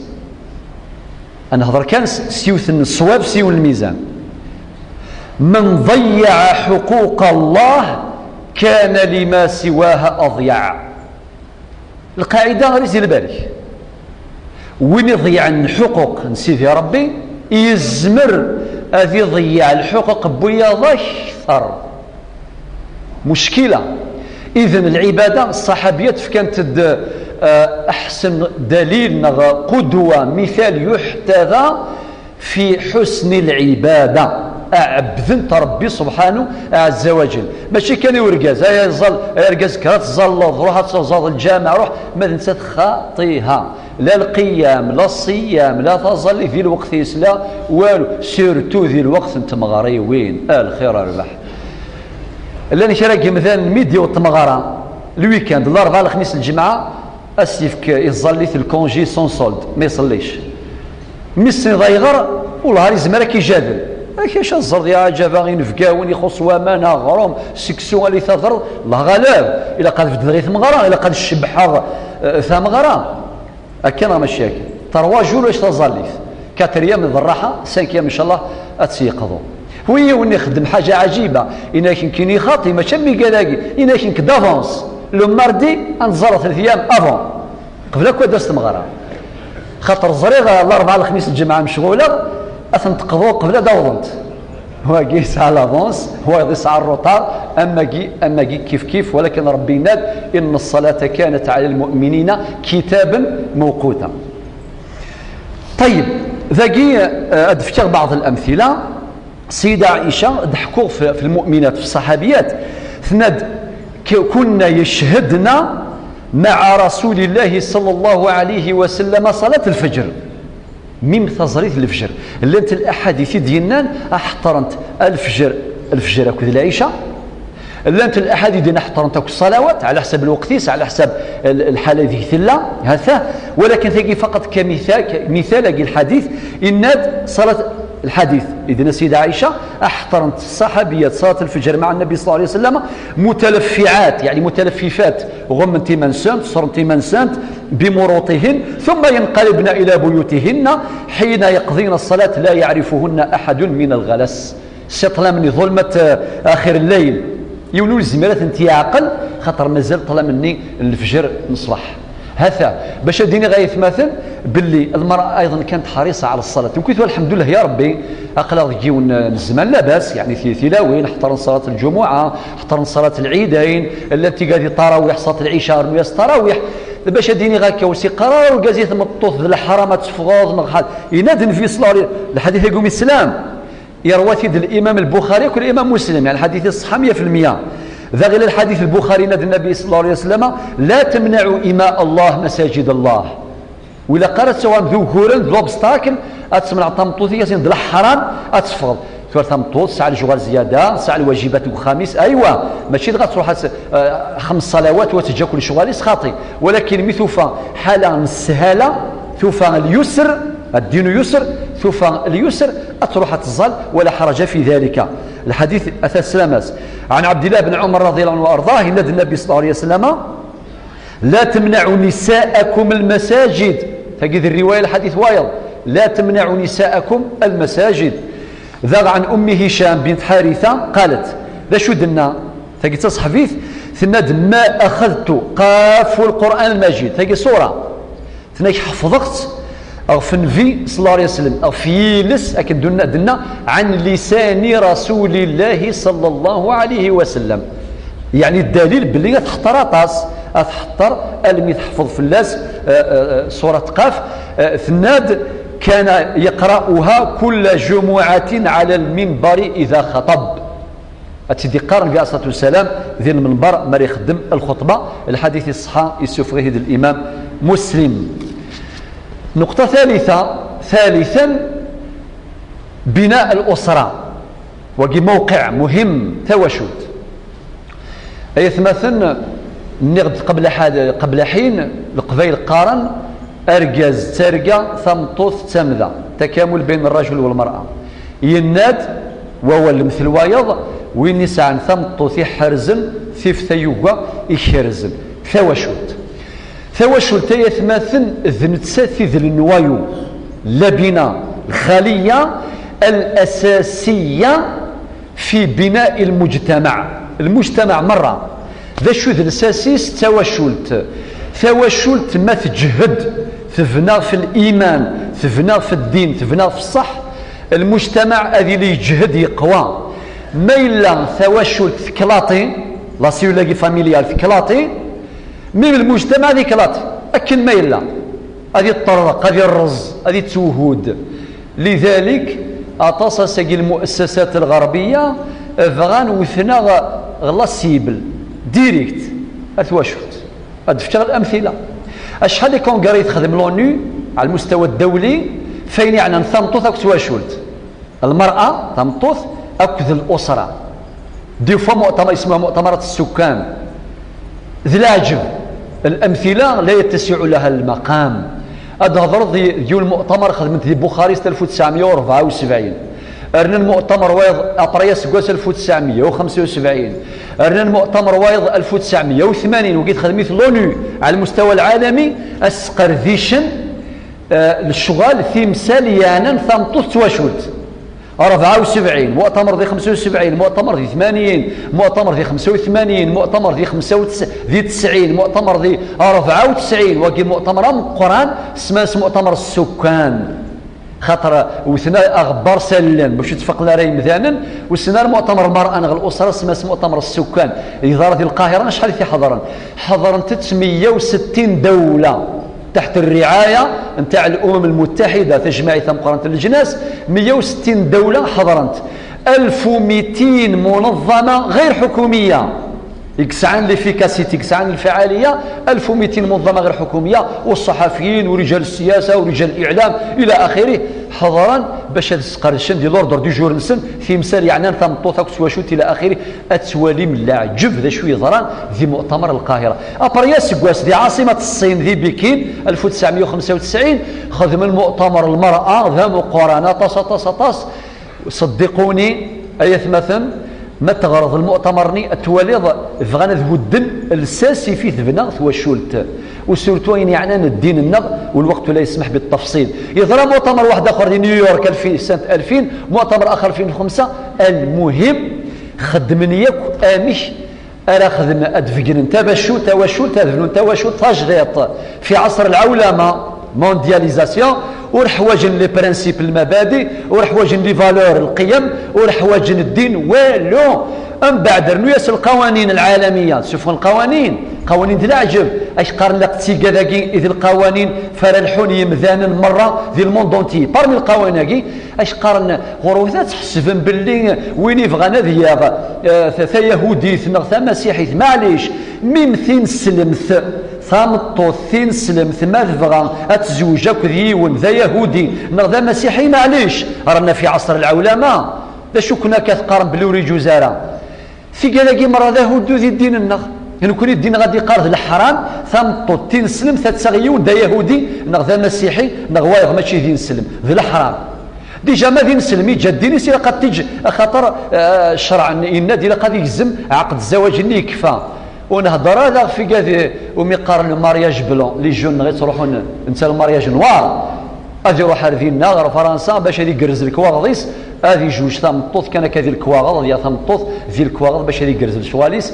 Ad nehḍer kan s, s yiwet n ṣṣwab, s yiwen n lmizan. من ضيع حقوق الله كان لما سواها أضيع. Lqaɛida, err-itt di lbal-ik. Win iḍeyyɛen lḥuquq n Sidi Ṛebbi, yezmer ad iḍeyyeɛ lḥuquq n wiyaḍ akter. Muckila. Iden lɛibada, ṣṣaḥabiyat fkant-d, eh, aḥsen dalil neɣ qudwa, mital yuḥtada fi ḥusni lɛibada. Ɛebdent Ṛebbi subḥanu ɛezza wa jell. Mačči kan i urgaz, ay aẓal, ay argaz, kker ad tẓalleḍ, ruḥ ad teẓẓaḍ lǧameɛ, ruḥ, ma d nettat xaṭiha. La lqiyam, la ṣṣiyam, la taẓallit di lweqt-is, la walu, surtout di lweqt n tmeɣriwin. A lxir, a rrbeḥ. Llan kra n yimdanen mi d-iwweḍ tmeɣra, le week-end, larebɛa, lexmis, lǧemɛa, ad s-yefk i tẓallit lkonji sans solde, ma iṣellic. Mi s-tenniḍ ayɣer, wellah ar yezmer ad k-ijadel. Ak acu ad ẓẓerḍ ya aɛǧaba, inebgawen, ixuṣ waman, aɣrum, seksu, ali taḍerḍ, Allah ɣaleb, ilaq ad beddeɣ i tmeɣra, ilaq ad cebbḥeɣ, eh, tameɣra. Akka neɣ mačči akka? Trois jours ulac taẓallit. Quatrième d rraḥa, cinquième, ncallah, ad tt-yeqḍu. Wi yiwen ixeddem ḥaǧa ɛaǧiba, inak nekkini xaṭi, mačči am wigad-agi, inak nekk d'avance. Le mardi, ad nẓer tlata ayyam avant. Qbel akk ad d-tas tmeɣra. Xaṭer ẓriɣ, eh, Larebɛa, Lexmis, Lǧemɛa mecɣuleɣ, ad tent-qḍuɣ qbel ad awḍent. Wagi yesɛa l'avance, wayeḍ yesɛa rruṭar, amagi, amagi kif kif, walakin Ṛebbi yenna-d: إن الصلاة كانت على المؤمنين كتابا موقوتا. Ṭeyyeb, dagi, eh, ad d-fkeɣ baɛḍ l'amtila. Ssida Ɛica, d-ḥkuɣ f, f lmu'minat, f ṣṣaḥabiyat, tenna-d: "K-, كنا يشهدن مع رسول الله صلى الله عليه وسلم صلاة الفجر." Mim taẓrit n lefjer. Llant laḥadit i d-yennan ad ḥeṭṭrent lefjer, lefjer akked lɛica. Llant laḥadit i d-yennan ḥeṭṭrent akk ṣṣalawat, ɛla ḥsab lweqt-is, ɛla ḥsab l-, lḥala ideg tella, ha-t-a. Walakin tagi faqat kamital, k-, mital, agi lḥadit, yenna-d ṣalat, lḥadit, i d-yenna Ssida Ɛica, ad ḥeṭṭrent ṣṣaḥabiyat ṣalat lefjer مع النبي صلى الله عليه وسلم متلفعات، يعني متلففات, ɣummint iman-nsent, ṣṣurent iman-nsent, بمروطهن، ثم ينقلبن إلى بيوتهن حين يقضين الصلاة لا يعرفهن أحد من الغلس. Si ṭṭlam-nni ḍulmat, eh, axir lleyl. Yiwen ur yezmir ad tent-yeɛqel, xaṭer mazal ṭṭlam-nni n lefjer n ṣṣbeḥ. Ha-t-a, bac ad d-iniɣ ay atmaten, belli lmer'a ayḍen كانت حريصة على الصلاة. Nekki tura, lḥemdullah ya Ṛebbi, aql-aɣ deg yiwen, eh, n zzman labas, yeɛni ti-, tilawin, ḥeṭṭren ṣalat lǧumuɛa, ḥeṭṭren ṣalat lɛidayn, llant tigad i ṭarawiḥ, ṣalat lɛica, rnu-yas ṭarawiḥ. Bac ad d-iniɣ akka, ur s-iqqar ara urgaz i tmeṭṭut d leḥram ad teffɣeḍ, neɣ ḥal. Yenna-d Nnbi ṣella Llahu ɛalayhi wa sallam, lḥadit-agi um islam, yerwa-t-id l'imam Lbuxari akked l'imam Muslim, yeɛni lḥadit iṣeḥḥa meyya fi lmeyya. Da ɣila lḥadit Lbuxari, yenna-d Nnbi ṣella Llahu ɛalayhi wa sallam: "لا تمنعوا إماء الله مساجد الله." Ur ilaq ara ad tuɣalem d uguren, d l'obstacle, ad tsemneɛ tameṭṭut-ik, ad s-tiniḍ d leḥram ad teffɣeḍ. Tura tameṭṭut tesɛa lecɣal zzyada, tesɛa lwajibat deg uxxam-is, aywa, mačči dɣa ad truḥ ad s-, eh, xems ṣalawat u ad teǧǧ akk lecɣal-is, xaṭi. Walakin mi tufa ḥala n sshala, tufa lyusr, الدين يسر, tufa lyusr, ad truḥ ad teẓẓal, ولا حرج في ذلك. Lḥadit ata sslam-as. عن عبد الله بن عمر رضي الله عنه وأرضاه, yenna-d Nnbi ṣella Llahu ɛalayhi wa sallam: "لا تمنعوا نساءكم المساجد." Tagi d rriwaya, lḥadit wayeḍ. "لا تمنعوا نساءكم المساجد." Daɣ عن أم هشام بنت حارثة قالت, d acu d-tenna? Tagi d taṣeḥbit, tenna-d: "ما أخذت قاف القرآن المجيد." Tagi ṣṣura. Tenna-k ḥefḍeɣ-tt ɣef Nnbi ṣella Llahu ɛalayhi wa sallam, ɣef yiles, akken d-, d-tenna, عن لسان رسول الله صلى الله عليه وسلم. Yeɛni ddalil belli ad tḥeṭṭer aṭas, ad tḥeṭṭer almi teḥfeḍ fell-as, eh, eh, eh, ṣṣurat Qaf, eh, tenna-d: "كان يقرأها كل جمعة على المنبر إذا خطب." Ad tt-id-iqqar Nnbi ɛalayhi ṣṣalatu wa ssalam di lmenber mi ara ixeddem lxuṭba. Lḥadit iṣeḥḥa, yessufeɣ-it-id l'imam Muslim. Nnuqṭa ttalitha, ttalithan, بناء الأسرة. Wagi mawqiɛ muhim, tawacult. Ay atmaten, nniɣ-d qbel ḥad-, qbel ḥin, Leqbayel qqaren: "Argaz d targa, tameṭṭut d tamda." Takamul bayn rrajul wa lmer'a. Yenna-d wawal lemtel wayeḍ: "Win isɛan tameṭṭut iḥerzen, tif tayuga ikerrzen." Tawacult. Tawacult, ay atmaten, d nettat i d le noyau, labina, lxaliya, al-asasiya fi bina il-mujtamaɛ. Lmujtamaɛ merra. D acu d lsas-is? D tawacult. Tawacult ma teǧhed, tebna f liman, tebna f ddin, tebna f ṣṣeḥ, lmujtamaɛ ad yili yeǧhed, yeqwa. Ma yella tawacult teklaṭi, la cellule-agi familiale teklaṭi, même lmujtamaɛ ad yeklaṭi, akken ma yella. Ad yeṭṭerḍeq, ad yerreẓ, ad yettwehhud. Lidalik, aṭas ass-agi lmu'assasat lɣerbiya bɣan wten-aɣ ɣer la cible, direct, ar twacult. Ad d-fkeɣ lamtila. Acḥal n congrès i texdem l'ONU ɛla lmustawa ddawli f wayen yeɛnan tameṭṭut akked twacult. Lmer'a, tameṭṭut, akked l'usra. Des fois mu'tamar, yesmuha mu'tamarat ssukkan. D leɛǧeb. Lamtila la yattasi'u laha lmaqam. Ad d-thedreḍ di, di yiwen lmu'tamar xedmen-t di Buxarest alef u tesɛemya u rebɛa u sebɛin. Rnan mu'tamar wayeḍ après aseggas alef u tesɛemya u xemsa u sebɛin. Rnan mu'tamar wayeḍ alef u tesɛemya u tmanyin. Wagi texdem-it l'ONU ɛla lmustawa lɛalami, ad sqerdicen eh, lecɣal, timsal yeɛnan tameṭṭut d twacult. rebɛa u sebɛin, muɛtamer di xemsa u sebɛin, muɛtamer di tmanyin, muɛtamer di xemsa u tmanyin, muɛtamer di xemsa u tesɛin, di tesɛin, muɛtamer di rebɛa u tesɛin, wagi muɛtamer ameqqran, sman-as muɛtamer ssukkan. Xaṭer wten aɣebbar s allen, bac ur ttfaqen ara yimdanen, wissen ar muɛtamer lmar'a neɣ l'usra, sman-as muɛtamer ssukkan. Yeḍra di Lqahira, acḥal i t-iḥeḍren? Ḥeḍrent-tt meyya u settin dawla. تحت الرعاية نتاع الأمم المتحدة، تجمعية مقارنة الأجناس، مية وستين دولة حضرنت، ألف وميتين منظمة غير حكومية. يقسعان l'efficacité، يقسعان الفعالية، ألف وميتين منظمة غير حكومية، والصحفيين ورجال السياسة ورجال الإعلام إلى آخره، حضران باش هاد السقردشن دي l'ordre du jour نسن، في مسار يعنان ثمطوط أكس وشوت إلى آخره. Ad twalim leɛǧeb d acu yeḍran di muɛtamer Lqahira. Après aseggas, di ɛaṣimat Ṣṣin, di Bikin, ألف وتسعمية وخمسة وتسعين, xedmen muɛtamer lmar'a d ameqqran aṭas, aṭas, aṭas. Ṣeddiquni, ay atmaten, ma teɣreḍ lmuɛtamer-nni, ad twaliḍ bɣan ad budden lsas ifi tebna twacult. U surtout ayen yeɛnan ddin-nneɣ, u lweqt la yesmeḥ بالتفصيل. Yeḍra muɛtamer waḥed axer di New York ألفين, سنة ألفين, muɛtamer axer ألفين وخمسة, المهم, xeddmen yakk amek ara xedmen, ad begnen tawacult, tawacult, ad bnun tawacult tajdiṭ. في عصر العولمة, mondialisation, ur ḥwaǧen les principes, المبادئ, ur ḥwaǧen les valeurs, القيم, ur ḥwaǧen ddin, walu. Mbeɛd rnu-yas القوانين العالمية, سفن القوانين, قوانين d leɛǧeb, amek qqaren laqed tigad-agi i d lqawanin fara lḥun yimdanen merra di le monde entier. Parmi lqawanin-agi, amek qqaren, ɣur-wet ad tḥesbem belli win ibɣan ad yaɣ, eh, ta-, tayahudit neɣ tamasiḥit, maɛlic, mim tineslemt, tameṭṭut tineslemt, ma tebɣa ad tezweǧ akked yiwen d ayahudi neɣ d amasiḥi, maɛlic, رانا في عصر العولمة. D acu-ken akka teqqarem belli ur iǧuz ara? Tigad-agi merra d ahuddu di ddin-nneɣ. Nekkni ddin-nneɣ ad iqqar d leḥram, tameṭṭut tineslemt ad taɣ yiwen d ayahudi neɣ d amasiḥi neɣ wayeḍ mačči d ineslem. D leḥram. Déjà ma d ineslem iǧǧa ddin-is, ilaq ad t-iǧǧ, axaṭer, eh, ccreɛ yenna-d ilaq ad igzem ɛaqed zzawaj-nni yekfa. Ur nhedder ara ɣef igad umi qqaren le mariage blanc, les jeunes neɣ ittruḥun netta le mariage noir. Ad iruḥ ar dinna, ɣer Fransa, bac ad igerrez lekwaɣeḍ-is, ad ijuj tameṭṭut kan akka di lekwaɣeḍ, ad yaɣ tameṭṭut di lekwaɣeḍ bac ad igerrez lecɣal-is.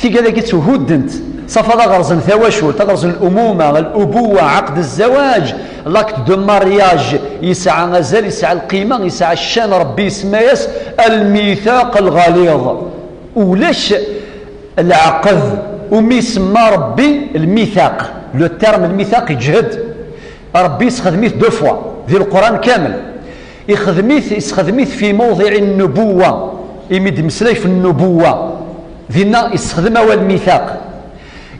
Tigad-agi tthuddent, ṣafa ad ɣerzen tawacult, ad ɣerzen l'umuma, l'ubuwa, ɛaqed zzawaj, l'acte de mariage, yesɛa azal, yesɛa lqima, yesɛa ccan, Rebbi isemma-yas الميثاق الغليظ. Ulac leɛqed umi isemma Rebbi lmithaq. Le terme lmithaq iǧhed. Rebbi yessexdem-it deux fois di Leqran kamel. Ixdem-it, yessexdem-it fi mawḍiɛ nnubuwa, imi d-meslay f nnubuwa. Dinna yessexdem awal mithaq.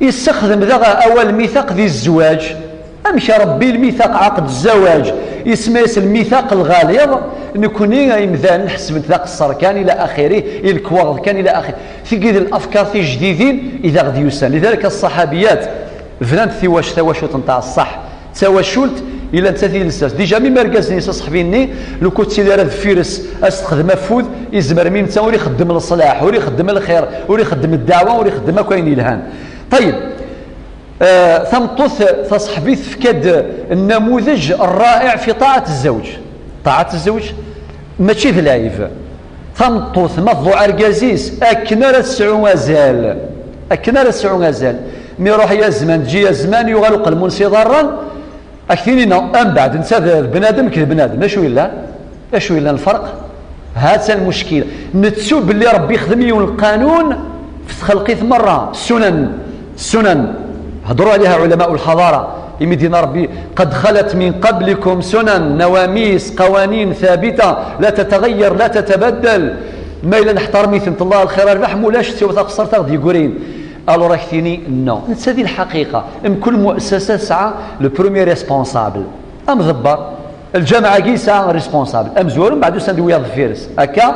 Yessexdem daɣ awal mithaq di zzwaǧ. Amek Rebbi lmithaq, ɛaqed zzawaj, isemma-yas lmithaq lɣaliḍ, nekni imdanen ḥesben-t d aqeṣṣer kan ila axiri, i lekwaɣeḍ kan ila axiri. Tigi d lafkar tijdidin i d aɣ-d-yusan. Lidalik ṣṣaḥabiyat bnant tiwac-, tawacult nteɣ ṣṣeḥ. D tawacult ila nettat i lsas. Dija mi argaz-nni s aṣeḥbi-nni, luku ttili ara deffir-s, ad s-texdem afud, izmer mi netta ur ixeddem leṣlaḥ, ur ixeddem lxir, ur ixeddem ddeɛwa, ur ixeddem akk ayen yelhan. Ṭayeb. Eh, tameṭṭut taṣeḥbit tefka-d nnamudej rraɛi fi ṭaɛat zzawj. Ṭaɛat zzawj mačči d lɛib. Tameṭṭut ma tḍuɛ argaz-is, akken ara tesɛu azal, akken ara tesɛu azal. Mi iruḥ yazman, tǧi yazman, yuɣal uqelmun s iḍarren, ad k-tini, non, ambeɛd netta d, d bnadem, nekk d bnadem. D acu yellan? D acu yellan lferq? Ha-tt-a lmuckila. Nettu belli Rebbi yexdem yiwen lqanun f txelqit merra. Sunan. Sunan. Hedru ɛliha ɛulama lḥadara. Imi d-yenna Rebbi: قد خلت من قبلكم سنن، نواميس، قوانين ثابتة لا تتغير لا تتبدل. Ma yella neḥtarem-itent, Allah lxir arbaḥ, ma ulac, siwa taxeṣṣart a ɣ-d-yeggrin. Alors ad k-tini, non. Netta di lḥaqiqa, mkul muassasa tesɛa le premier responsable. Amḍebber, lǧameɛ-agi yesɛa responsable. Amezwaru mbeɛd usan-d wiyaḍ deffir-s. Akka,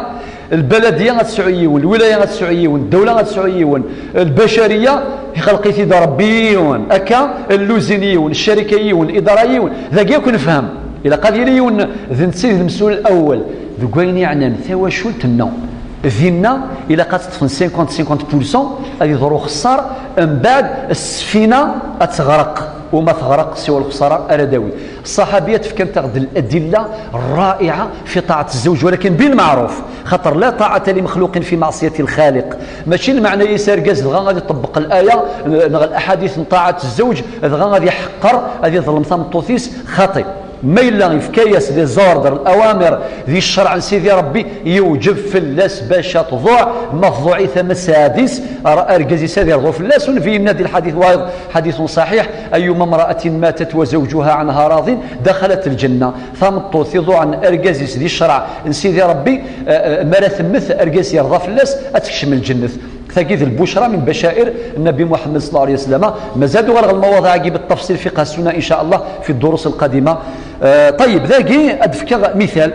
lbaladiya ad tesɛu yiwen, lwilaya ad tesɛu yiwen, ddawla ad tesɛu yiwen, lbacariya ixelq-it-id Rebbi yiwen. Akka, lluzin yiwen, ccarika yiwen, idara yiwen. Dagi akk nefhem. Ilaq ad yili yiwen d netta i d lemsul awwal. Deg wayen yeɛnan tawacult, non. Dinna, ilaq ad teṭṭfen cinquante cinquante pour cent, ad iḍru xeṣṣar, mbeɛd ssfina ad teɣreq. وما تغرق سوى الخسارة أرى داوي. الصحابيات فكانت تاخذ الأدلة الرائعة في طاعة الزوج، ولكن بالمعروف، خاطر لا طاعة لمخلوق في معصية الخالق. ماشي المعنى يسار جاز دغا غادي يطبق الآية، نغ الأحاديث من طاعة الزوج، دغا غادي يحقر، غادي يظلم ثمطوثيس، خاطئ. ما إلا يفكايس لي زوردر، الأوامر ذي الشرع سيدي ربي، يوجب فلاس باش تضوع، مفضوعي ثم السادس، أرجازي سادي رضو فلاس، ونفي النادي الحديث وايض حديث صحيح: أيما امرأة ماتت وزوجها عنها راض دخلت الجنة. Tameṭṭut iḍuɛen argaz-is di ccreɛ n Sidi Ṛebbi, eh, eh, mi ara temmet, argaz yerḍa fell-as, ad tekcem lǧennet. Tagi d lbucra min bacair Nnabi Muḥemmed صلى الله عليه وسلم. Mazal uɣaleɣ lmawaḍiɛ-agi بالتفصيل في فقه السنة إن شاء الله في الدروس القادمة. Eh, ṭayyeb, dagi ad d-fkeɣ mital.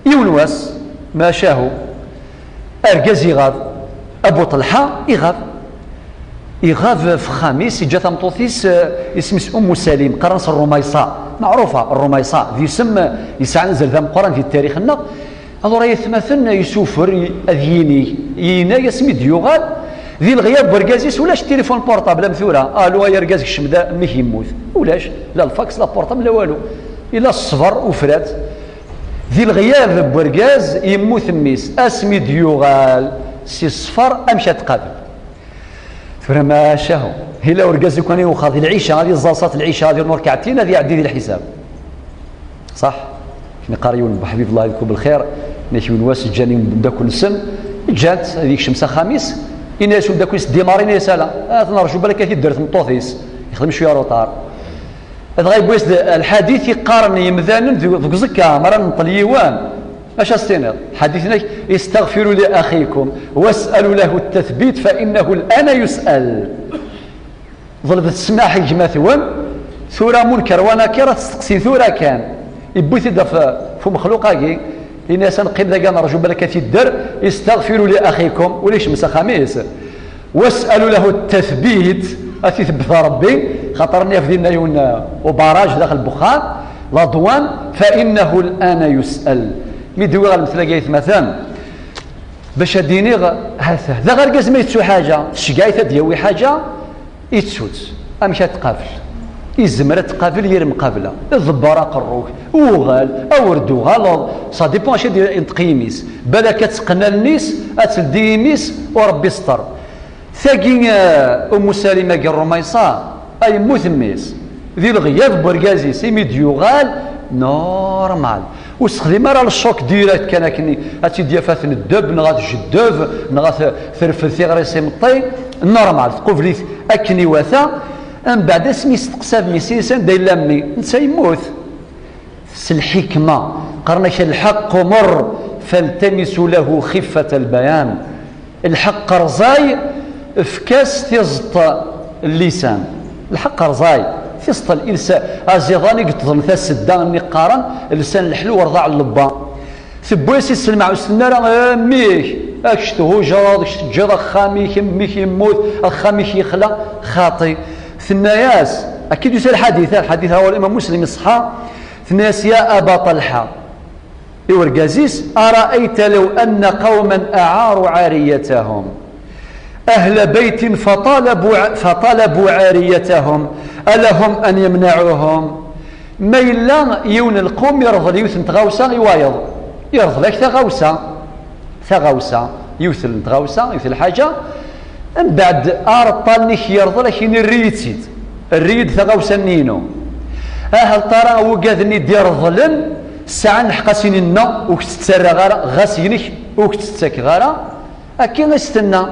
Yiwen wass, macahu, argaz iɣab, Abu Ṭelḥa iɣab. Iɣab f uxxam-is, iǧǧa tameṭṭut-is, eh, isem-is Ummu Salim, qqaren-as Ṛumayṣa. Meɛrufa, Ṛumayṣa, d isem, eh, yesɛan azal d ameqqran di tarix-nneɣ. Alors, ay atmaten, yessufer i-, ad yinig, yenna-yas mi d-yuɣal, di leɣyab n urgaz-is, ulac tilifun portable am tura. Alu ay argaz, kcem da, mmi-k yemmut. Ulac, la lfaks, la portable, la walu. Ila ṣṣber, ufrat. Di leɣyab n urgaz, yemmut mmi-s. Asmi d-yuɣal si ṣṣfer, amek ad tqabel? Tura macahu. Ila urgaz ukan iwexxer di lɛica, ad iẓẓal ṣat lɛica, ad iruḥ rkaɛtin, ad iɛeddi di lḥisab. Ṣaḥ? Kni qqar yiwen n Ḥbib, Allah yedku belxir, nek yiwen wass ǧǧan yiwen n umeddakel-nsen, ǧǧan-t ad yekcem s axxam-is, yenna-yas umeddakel-is, ddimar, yenna-yas ala, ad t-nerju balak ad t-id-terr tmeṭṭut-is, yexdem cwiya ruṭar. Dɣa yewwi-as-d lḥadit i qqaren yemdanen deg, deg uẓekka, mi ara nenṭel yiwen, acu as-tiniḍ? Lḥadit-nnek, استغفروا لأخيكم واسألوا له التثبيت فإنه الآن يسأل. Ḍelbet ssmaḥ i gma-twen, tura Munker wa Nakir ad testeqsi tura kan. Yewwi-t-id ɣef, ɣef umexluq-agi, yenna-yas ad neqqim dagi ad nerju balak ad t-idder, استغفروا لأخيكم, ulac mmi-s axxam-is. واسألوا له التثبيت, ad t-itebbet Ṛebbi, xaṭer nniɣ dinna yiwen, uh, ubaraj daxel n uxxam, la douane, فإنه الآن يسأل. Mi d-uwiɣ lemtel-agi ay atmaten, bac ad d-iniɣ, ha-t-a, daɣ argaz ma yettu ḥaǧa, tceggeɛ-it ad d-yawi ḥaǧa, ittu-tt. Amek ad tqabel? Izmer ad tqabel yir mqabla. Ḍebber aqerru-k, uɣal, awer d-uɣaleḍ. Ça dépend acu ad yenṭeq yimi-s. Balak ad teqqen allen-is, ad teldi yimi-s, u Ṛebbi iseṭṭer. Tagi, eh, Ummu Salim-agi n Ṛumayṣa, ay yemmut mmi-s. Di leɣyab n urgaz-is, imi d-yuɣal, normal. Ur sexdim ara le choc direct kan akken ad tt-id-yaf ad tneddeb, neɣ ad tjeddeb, neɣ ad t-, terfed tiɣri s imeṭṭi. Normal, tqubel-it akken iwata. Mbeɛd asmi yesteqsa mmi-s anda yella mmi, netta yemmut. S lḥikma, qqaren-ak: الحق مر فالتمس له خفة البيان. Lḥeqq rẓay, efk-as tiẓeṭ n lisan. Lḥeqq rẓay, tiẓeṭ n lisan. Aziḍan i yeṭṭḍen tasedda-nni qqaren: lsan leḥlu, rḍaɛ lebba. Tewwi-as i s lmeɛna, ur s-tenna ara: "A mmi-k, ad k-thuǧreḍ, ad k-teǧǧeḍ axxam-ik, mmi-k yemmut, axxam-ik yexla." Xaṭi. Tenna-yas, akka i d-yusa lḥadit, lḥadit rawahu Imam Muslim, iṣeḥḥa. Tenna-yas: "يا أبا طلحة", i urgaz-is: "أرأيت لو أن قوما أعاروا عاريتهم، أهل بيت، فطالبوا ع-، فطلبوا عاريتهم، ألهم أن يمنعوهم؟" Ma yella yiwen n lqum irḍel yiwet n tɣawsa i wayeḍ, irḍel-ak taɣawsa, taɣawsa, yiwet n tɣawsa, yiwet n lḥaǧa, mbeɛd areṭṭal-nni k-yerḍel, ak-yini: "Err-iyi-tt-id, err-iyi-d taɣawsa-nni-inu." Ahat ṭara wugad-nni d-ireḍlen sɛan lḥeqq ad s-inin: "No, ur k-tt-ttarraɣ ara, ɣas inek, ur k-tt-ttakeɣ ara." Akka i s-tenna.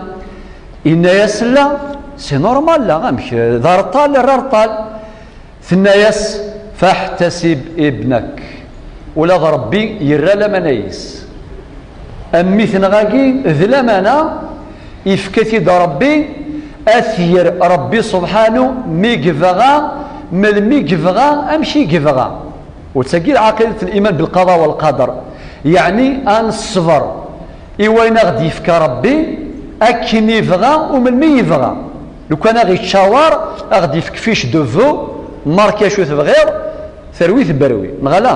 Yenna-yas: "La, c'est normal, la, amek, d areṭṭal, err areṭṭal." Tenna-yas: "فاحتسب ابنك." Ula d Ṛebbi yerra lamana-is. A mmi-tneɣ-agi d lamana, yefka-t-id Ṛebbi, ad t-yerr Ṛebbi subḥanu mi yebɣa, melmi yebɣa, amek i yebɣa. U d tagi lɛaqidat n liman belqaḍa walqader, yeɛni ad neṣber i wayen a ɣ-d-yefka Ṛebbi akken yebɣa u melmi yebɣa. Lukan a ɣ-iččawar, a ɣ-d-yefk fiche de vœux, mark acu tebɣiḍ, terwi tberwi, neɣ ala?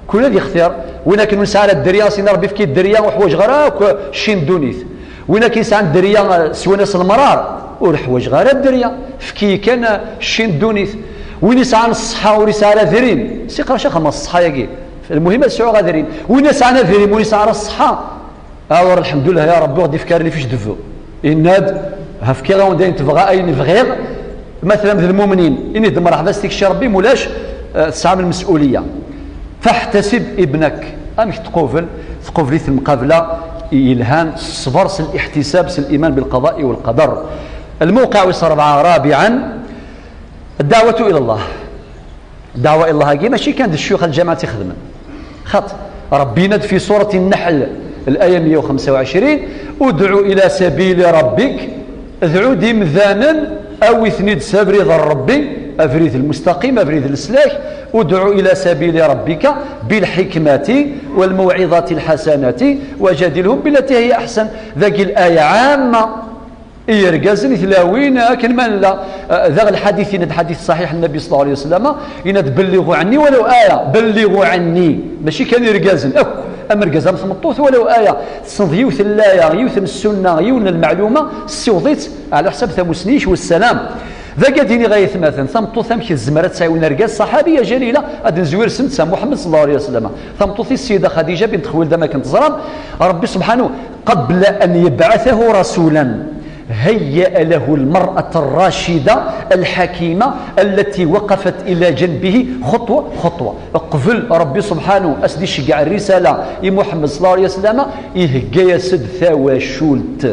Kul ad yextir, win akken ur nesɛi ara dderya, as-yini Ṛebbi efk-iyi dderya, ur ḥwaǧeɣ ara akk cci n ddunit. Win akken yesɛan dderya, eh, swan-as lemrar, ur ḥwaǧeɣ ara dderya, efk-iyi kan, eh, cci n ddunit. Win yesɛan ṣṣeḥḥa ur yesɛi ara adrim, siqrac axxam ṣṣeḥḥa-yagi. Lmuhim ad sɛuɣ adrim. Win yesɛan adrim ur yesɛi ara ṣṣeḥḥa, alors lḥemdullah ya Ṛebbi, ur ɣ-d-ifk ara les fiches de vœux. Yenna-d, fkiɣ-awen-d ayen tebɣa, ayen bɣiɣ. Ma tellam d lmumnin, ini-d mṛeḥba s tikci Ṛebbi, mulac, eh, tesɛam lmes'uliya. Faḥtasib ibnak. Amek tqubel? Tqubel-it lmuqabla yelhan s ṣṣber, s liḥtisab, s liman bilqaḍa'i walqadar. Lmewqiɛ wis ṛebɛa, rabiɛan, ddeɛwatu ila Llah. Ddeɛwa ila Llah-agi mačči kan d ccuyuxa n lǧameɛ i tt-ixedmen. Xaṭ, Ṛebbi yenna-d fi surati Nneḥl, laya meyya u xemsa u ɛecrin, udɛu ila sabili rabbik, dɛu-d imdanen, awi-ten-id s abrid n Ṛebbi, abrid lmustaqim, abrid leslak, udɛu ila sabili rabbika bilḥikmati walmawɛiḍati lḥasanati wajadilhum billati hiya aḥsan. Dagi laya ɛamma i yergazen, i tlawin, akken ma nella. Eh, daɣ lḥadit, yenna-d lḥadit ṣṣaḥiḥ n Nnabi ṣella Llahu ɛalayhi wa sallam, yenna-d belliɣu ɛenni walaw aya, belliɣu ɛenni, mačči kan irgazen akk, am argaz am tmeṭṭut, walaw aya, tessneḍ yiwet n laya, yiwet n ssunna, yiwen n lmeɛluma, ssiweḍ-itt ɛla ḥsab tamussni-k wassalam. Dagi ad d-iniɣ ay atmaten, tameṭṭut amek tezmer ad tɛiwen argaz, ṣaḥabiya jalila, ad nezwir s netta, Muḥemmed ṣella Llahu ɛalayhi wa sallam. Tameṭṭut-is Ssida Xadija bint Xuwaylid, am akken teẓram, Ṛebbi subḥanahu, قبل أن يبعثه رسولا هيأ له المرأة الراشدة الحكيمة التي وقفت إلى جنبه خطوة خطوة. Qbel Ṛebbi subḥanahu ad s-d-iceggeɛ rrisala i Muḥemmed ṣella Llahu ɛalayhi wa sallam, ihegga-yas-d tawacult.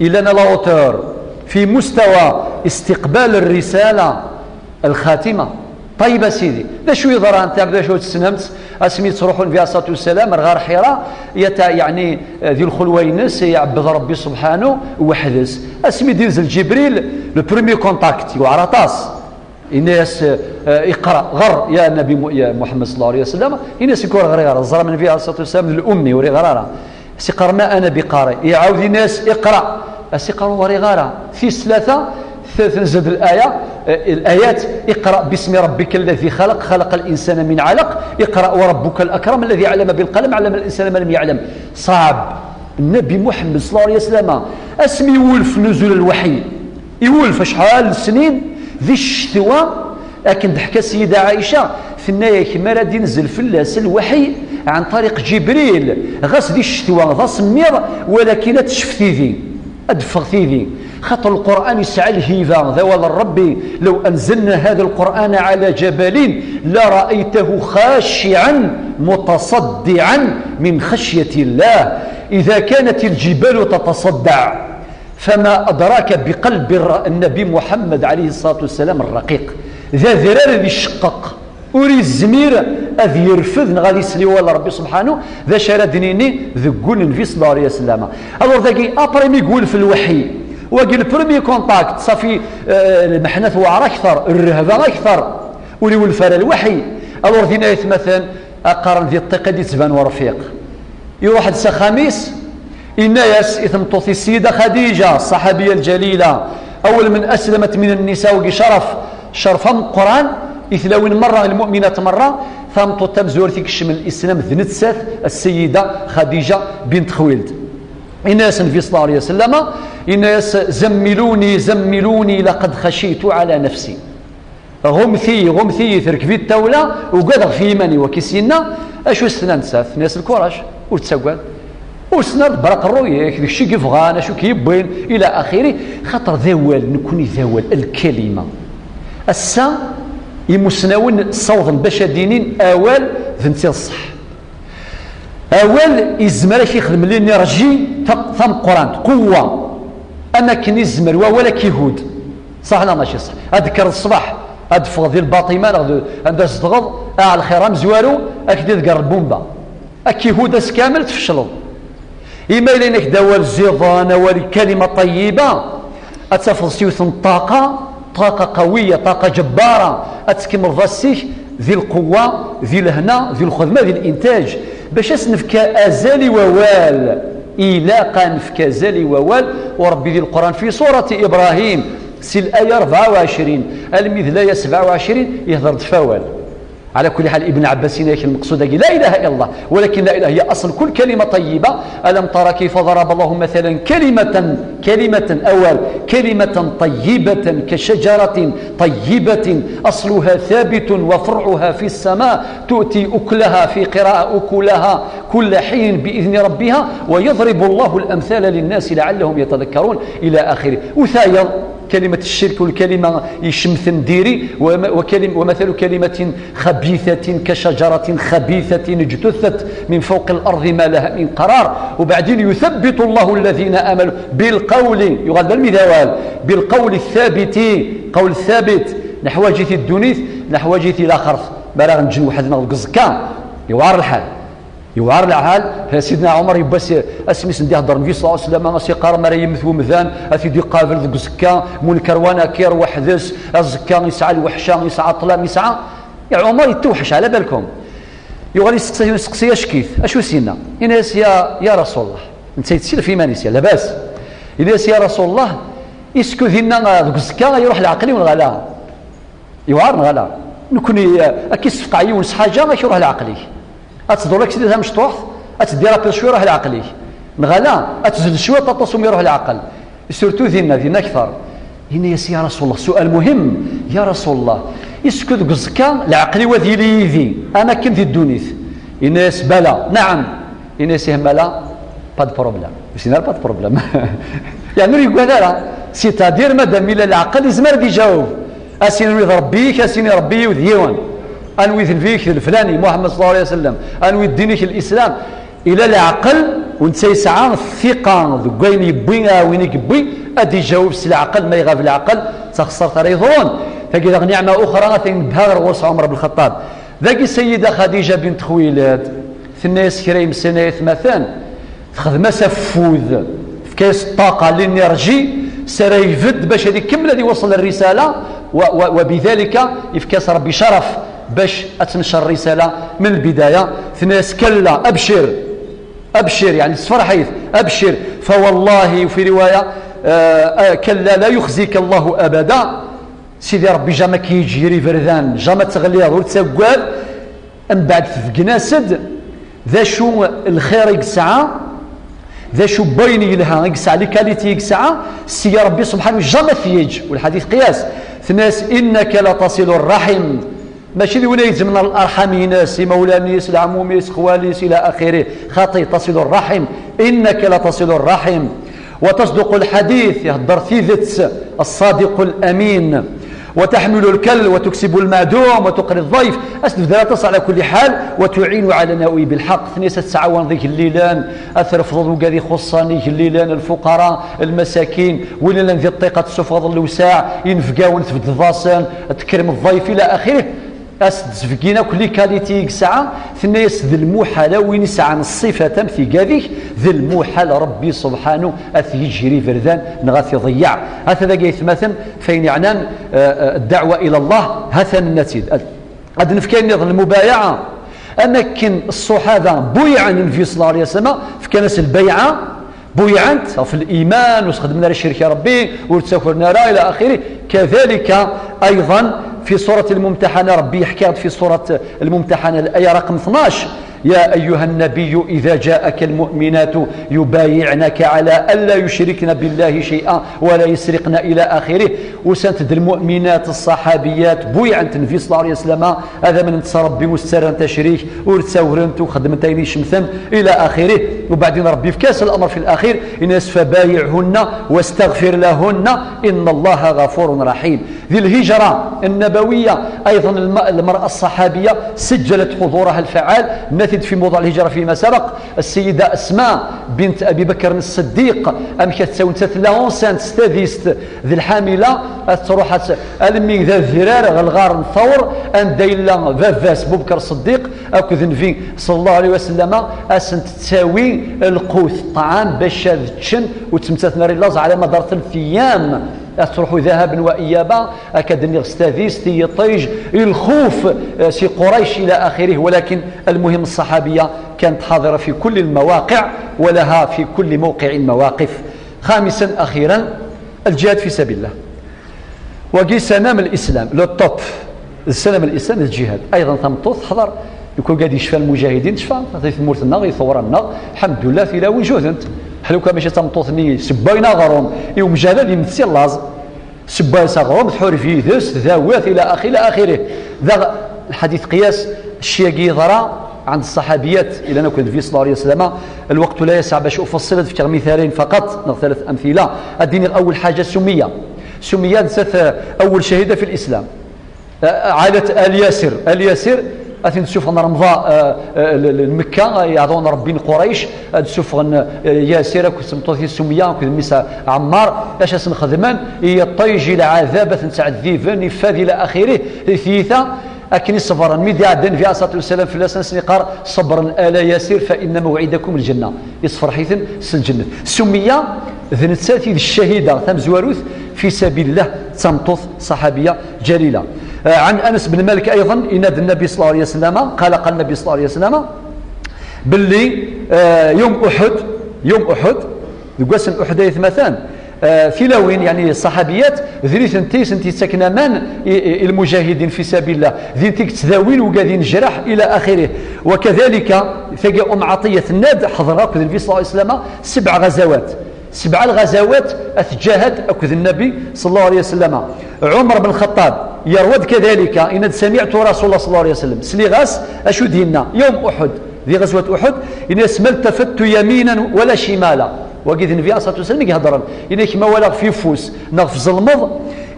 Il est à la hauteur في مستوى استقبال الرسالة الخاتمة. Ṭayyeb a sidi, d acu yeḍran, d acu tessnemt? Asmi yettruḥu Nnbi ɛalayhi ṣṣalatu wassalam ar ɣar Ḥira, yata, yeɛni, eh, di lxulwa-ines, iɛebbed Ṛebbi subḥanahu weḥd-s. Asmi d-inzel Ǧibril, le premier contact, yewɛer aṭas. Yenna-yas, eh, iqra, ɣer, ya Nnabi Mu-, ya Muḥemmed ṣella Llahu ɛalayhi wa sallam, yenna-yas, nekk ur ɣriɣ ara, teẓram Nnbi ɛalayhi ṣṣalatu wassalam d l'ummi, ur iɣri ara. As-iqqar ma ana biqari, iɛawed yenna-yas iqra. As-iqqar ur ɣriɣ ara. Tis tlata, t-, tenzed laya, eh, layat, اقرأ باسم ربك الذي خلق، خلق الإنسان من علق، اقرأ وربك الأكرم الذي علم بالقلم، علم الإنسان ما لم يعلم. Ṣaɛeb. Nnabi Muḥemmed ṣella Llahu ɛalayhi wa sallam, asmi iwulef nuzul lweḥyi, iwulef acḥal n snin, di ccetwa, akken d-teḥka Ssida Ɛica, tenna-yak mi ara d-inzel fell-as lweḥy ɛen ṭariq Ǧibril, ɣas di ccetwa d asemmiḍ, walakin ad tecf tidi, ad d-teffeɣ tidi. Xaṭer Lqur'an yesɛa lhiba, d awal n Ṛebbi, لو أنزلنا هذا القرآن على جبل لرأيته خاشعا متصدعا من خشية الله إذا كانت الجبال تتصدع. فما أدراك بقلب الر-، النبي محمد عليه الصلاة والسلام الرقيق. D adrar ad icqeq, ur yezmir ad yerfed neɣ ad isel i wawal n Ṛebbi subḥanahu. D acu ara d-nini deg wul n Nnbi ṣella Llahu ɛalayhi wa sallam? Alors dagi, après mi iwulef lweḥy, wagi le premier contact, ṣafi, eh, lmeḥna tewɛer akteṛ, rrehba akteṛ, ur iwulef ara lweḥy. Alors dinna ay atmaten, qqaren di ṭṭiq i d-yettban urfiq. Iruḥ-d s axxam-is, yenna-yas i tmeṭṭut-is Ssida Xadiǧa, ṣṣaḥabiya lǧalila, أول من أسلمت من النساء, wagi ccerf, ccerf ameqqran i tlawin merra, lmu'minat merra, tameṭṭut tamezwarut i ikecmen lislam d nettat, Ssida Xadiǧa bint Xuwaylid. Yenna-yas Nnbi ṣella Llahu ɛalayhi wa sallam, yenna-yas: زملوني، زملوني، لقد خشيت على نفسي. Ɣumet-iyi, ɣumet-iyi, terkeb-iyi ṭṭawla, ugadeɣ ɣef yiman-iw. Akka i s-yenna, acu i s-tenna nettat? Tenna-yas: lkurac, ur ttagad. Ur ssnen ara tebber aqerruy-ik, d kečč i yebɣan, acu i k-yewwin, ila axiri. Xaṭer d awal, nekkni d awal, lkalima. Ass-a, imusnawen ssawḍen bac ad d-inin awal d netta i d ṣṣeḥ. Awal izmer ad k-ixdem l'énergie ta-, tameqqrant, quwwa, am akken izmer wawal ad k-ihud. Ṣaḥ neɣ mačči ṣaḥ? Ad d-tekkreḍ ṣṣbeḥ, ad d-teffɣeḍ di lbaṭima neɣ d-, anda tzedɣeḍ, a lxir amezwaru, ad k-d-iḍegger lbumba. Ad k-ihud ass kamel, tfecleḍ. Ima yella inek-d awal ziḍen, awal kalima ṭayyiba, ad tafeḍ s yiwet n ṭaqa, ṭaqa qawiya, ṭaqa ǧebbara, ad tkemmleḍ ass-ik di lqewwa, di lehna, di lxedma, di lintaj. Bac ad s-nefk azal i wawal, ilaq ad nefk azal i wawal, u Ṛebbi di Lqur'an fi surati Ibrahim, si laya rebɛa u ɛecrin almi d laya sebɛa u ɛecrin, ihder-d f awal. على كل حال، ابن عباس يناك المقصود هي لا إله إلا الله، ولكن لا إله هي أصل كل كلمة طيبة. ألم ترى كيف ضرب الله مثلا كلمة، كلمة أول، كلمة طيبة كشجرة طيبة أصلها ثابت وفرعها في السماء تؤتي أكلها، في قراءة أكلها، كل حين بإذن ربها، ويضرب الله الأمثال للناس لعلهم يتذكرون، إلى آخره. وثايا كلمة الشرك والكلمة يشمثن ديري، وم-، وكلم-، ومثل كلمة خبيثة كشجرة خبيثة اجتثت من فوق الأرض ما لها من قرار. وبعدين يثبت الله الذين آمنوا بالقول، يغال بالمثال، بالقول الثابت، قول ثابت، نحواجث الدنيث، نحواجث إلى خرف. ما راه نجن وحدنا القزكا، يوعر الحال. يوعر الحال. سيدنا عمر يباس اسميس ندي هضر النبي صلى الله عليه وسلم، اسي قار ما راه يمت ومذان، اسي دي قابل ذك زكا، منكر ونكير وحدس، الزكا يسعى الوحشة، يسعى الطلام، يسعى. يا عمر يتوحش على بالكم. يغال يسقسي، يسقسي اش كيف، اش وسينا؟ يناس يا، يا رسول الله، انت يتسير في مانيسيا، لاباس. يناس يا رسول الله، اسكو دينا ذك زكا يروح العقل ولا لا؟ يوعر نغلا. نكوني، آه، كي تسفقع يونس حاجة، ما يروح لعقلك. أتدور لك سيدي مشطوح، أتدي رابيد شوي، يروح لعقلك. نغلا، أتزل شوي، تطسم يروح العقل. سورتو دينا، دينا أكثر. هنا يا سي يا رسول الله، سؤال مهم. يا رسول الله، اسكو ذك الزكا العقل وذي لي يدي؟ أنا كم ذي الدونيث؟ إناس بلى، نعم. إناس هملا، با دو بروبليم. سينا با دو بروبليم. يعني، نور يقول لا، سيتادير مادام إلا العقل يزمر دي جاوب. أسين ويد ربيك، أسين ربي وذيون. أن ويد الفيك الفلاني، محمد صلى الله عليه وسلم. أن ويد دينك الإسلام. إلى العقل، وانت يسعى الثقة، ذو وين يبوي، آه، وين يبوي، أدي جاوب سي العقل، ما يغاب العقل، تخسر تريضون. فكذا نعمة أخرى، ثين بهاغر غوص عمر بن الخطاب. ذاك السيدة خديجة بنت خويلد، ثنيس كريم سنة مثلا، تخدم سفوذ، فكاس الطاقة، لينيرجي، سرا يفد باش هذه كمل هذه يوصل الرسالة، و-، و-، وبذلك يفكاس ربي شرف باش أتنشر الرسالة من البداية. ثنيس كلا، أبشر، أبشر، يعني سفر حيث، أبشر، فوالله، وفي رواية، آه، آه، كلا لا يخزيك الله أبدا. سيدي ربي جامي كيجيري بردان، جامي تغليظ وتسقاد. من بعد تفقناسد ذا شو الخير يقسعى، ذا شو بين يلها يقسعى، لي كاليتي يقسعى، سي ربي سبحانه جامي ثيج. والحديث قياس. ثناس: إنك لتصل الرحم. ماشي ذي ولا يلزمنا الأرحام يناس، مولانيس، العموميس، خواليس، إلى آخره. خاطي تصل الرحم. إنك لتصل الرحم وتصدق الحديث، يهدر ثيذت، الصادق الأمين، وتحمل الكل وتكسب المعدوم وتقري الضيف. أسد ذات على كل حال، وتعين على نوائب الحق. ثنيس تسعوان ذيك الليلان، أثرفض وقاذي خصاني الليلان، الفقراء، المساكين، ولا لن ذي الطيقة تسفض الوساع، ينفقاون تبدضاسن، تكرم الضيف إلى آخره. أس تزفقين أكل لي كاليتي يسعى، ثنيس ذي المحال وين يسعى الصفة تمثيقاذيك، ذي المحال ربي سبحانه أث يجري بردان نغاث يضيع. هذا ذاك يثمثن فين يعنان، آه، آه، الدعوة إلى الله، هذا النتيجة. هذا نفكي نظر المبايعة. أما كن الصحابة بويعا النبي صلى الله عليه وسلم، فكان البيعة بويعنت في الإيمان، وسخدمنا على الشرك يا ربي، وتسافرنا لا إلى آخره. كذلك أيضا في سورة الممتحنة، ربي يحكي في سورة الممتحنة الآية رقم اثناش: يا أيها النبي إذا جاءك المؤمنات يبايعنك على ألا يشركن بالله شيئا ولا يسرقن إلى آخره. وسنت المؤمنات الصحابيات بويعنت النبي صلى الله عليه وسلم، هذا من انتصر ربي مسترا تشريك، ورتساورنت وخدمت عيني شمثا إلى آخره. وبعدين ربي في كاس الأمر في الأخير: إن فبايعهن واستغفر لهن إن الله غفور رحيم. ذي الهجرة النبوية أيضا الم-، المرأة الصحابية سجلت حضورها الفعال، نثد في موضوع الهجرة فيما سبق. السيدة أسماء بنت أبي بكر الصديق، أم كتساون تتلاون سانت ستاديست ذي الحاملة، تروح أت-، ألمي ذا الذرار غ الغار الثور، أن دايلا فافاس بو بكر الصديق، أكد النبي صلى الله عليه وسلم، أسنت تساوي القوت الطعام باش هذا تشن وتمتثنا ريلاز على مدار ثلاث أيام. تروح ذهابا وإيابا، أكد النغستاذيس، تيطيج، الخوف، آه، سي قريش إلى آخره. ولكن المهم الصحابية كانت حاضرة في كل المواقع ولها في كل موقع مواقف. خامسا أخيرا، الجهاد في سبيل الله. وقي سنام الإسلام، لو توب. Ssalam n Lislam d lǧihad. Ayḍen tameṭṭut teḥḍer. Lukan ad yecfa lmujahidin, tecfa di tmurt-nneɣ, di tewra-nneɣ, lḥemdullah, tilawin juhdent. Ḥluka mačči d tameṭṭut-nni, sewwayen aɣrum i umjahed, yemmet si llaẓ. Sewwa-yas aɣrum, tḥureb yid-s, tdawi-t, ila axi-, ila axirih. Daɣ lḥadit qiyas, cci-agi yeḍra ɛend ṣṣaḥabiyat, ilan akked Nnbi ṣella Llahu ɛalayhi wa sallam. Lweqt ur yesɛi bac ufaṣṣil, ad fkeɣ mithalayn faqat, neɣ talat amthila. Ad d-iniɣ awel ḥaǧa Sumiyya. Sumiyya nettat, eh, awel cahida fi lislam. Eh, ɛailat Al Yasir. Al Yasir, ad ten-id-sufɣen Remḍa, eh, eh, l-, l-, Mekka, eh, iɛḍuwen Rebbi n Qurayc, ad d-sufɣen, eh, Yasir akked tmeṭṭut-is Sumeyya akked mmi-s Ɛemmar, acu asen-xedmen, i yiṭij, i lɛadab, ad ten-ttɛeddiben, i fad, ila axirih, di tyita, akken i ṣebren. Mi d-iɛedda Nnbi ɛalayhi ṣṣalatu wassalam fell-asen, ad sen-iqqar: "Ṣebren ala Yasir, fa inna mawɛidakum lǧenna." Yessefreḥ-iten s lǧennet. Sumeyya d nettat i d ccahida tamezwarut fi sabilillah, d tameṭṭut ṣaḥabiya jalila. Ah, ɛan Anas ben Malik ayḍen, yenna-d Nnbi ṣella Llahu ɛalayhi wa sallam, qala, qala Nnbi ṣella Llahu ɛalayhi wa sallam, belli, ah, yawm Uḥud, yawm Uḥud, deg wass n Uḥud ay atmaten, ah, tilawin, yeɛni ṣṣaḥabiyat, d nitenti i sent-yettaken aman i, i, i lmujahidin fi sabilillah, d nitenti i yettdawin wigad inejraḥ, ila axirih. Wa kadalika, tagi Umm Ɛṭiyya tenna-d, ḥeḍreɣ akked Nnbi ṣella Llahu ɛalayhi wa sallam sebɛ ɣazawat. Sebɛa lɣazawat ad tǧahad akked Nnbi ṣella Llahu ɛalayhi wa sallam. Ɛumer ben Lxaṭṭab yerwa-d kadalika, yenna-d: "Samiɛtu Rasulallah ṣella Llahu ɛalayhi wa sallam." Sliɣ-as acu d-yenna yawm Uḥud, di ɣazwat Uḥud, yenna-as: "Ma ltafattu yaminan wala cimala." Wagi d Nnbi ɛalayhi ṣṣalatu wassalam i iheddren. Yenna-ak: "Ma walaɣ f yeffus neɣ f zelmeḍ,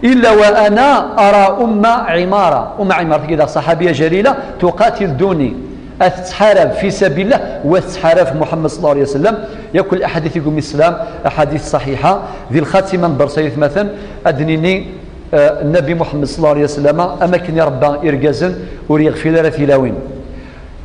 illa wa ana ara Umma Ɛimara." Umma Ɛimara, tagi daɣ ṣaḥabiya jalila, tuqatil duni. Ad tettḥarab fi sabilillah, wa tettḥarab Muḥemmed ṣella Llahu ɛalayhi wa sallam. Yakk laḥadit i yumi slam, aḥadit ṣaḥiḥa. Di lxatima n dders ay atmaten, ad d-nini, eh, Nnbi Muḥemmed ṣella Llahu ɛalayhi wa sallam, am akken irebba irgazen, ur yeɣfil ara tilawin.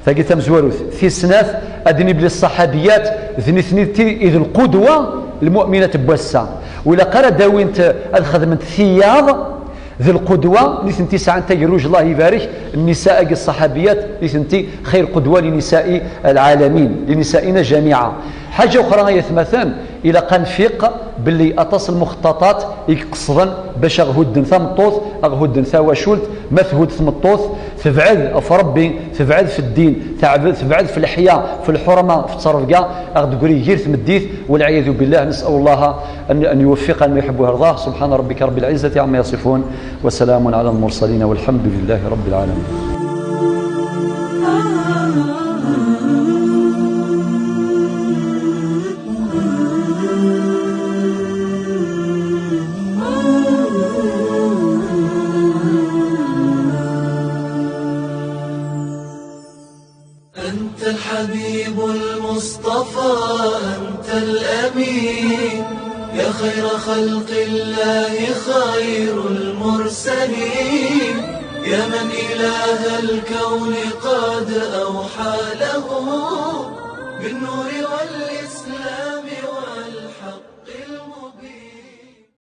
Tagi tamezwarut. Tis snat, ad d-nini belli ṣṣaḥabiyat d nitenti i d lqudwa lmu'minat n wass-a. Ur ilaq ara ad d-awint, ad xedment tiyaḍ, d lqudwa, nitenti sɛan tagerruj, Allah ibarek, nnisa-agi ṣṣaḥabiyat, nitenti xayr qudwa li nisa'i lɛalamin, li nisa'ina jamiɛa. Ḥaǧa uxra ay atmaten, ilaq ad nfiq belli aṭas n lmuxeṭṭaṭat i iqesden bac a ɣ-hudden tameṭṭut, a ɣ-hudden tawacult, ma thudd tmeṭṭut, tebɛed ɣef Rebbi, tebɛed f ddin, teɛbed, tebɛed f leḥya, f lḥurma, f ttrebga, a ɣ-d-tegri yir tmeddit, walɛiyadu billah, nes'al Allah أن، أن يوفقنا لما يحب ويرضاه. سبحان ربك رب العزة عما يصفون، وسلام على المرسلين، والحمد لله رب العالمين. أنت الحبيب المصطفى، أنت الأمين، يا خير خلق الله، خير المرسلين، يا من إله الكون قد أوحى له بالنور والإسلام.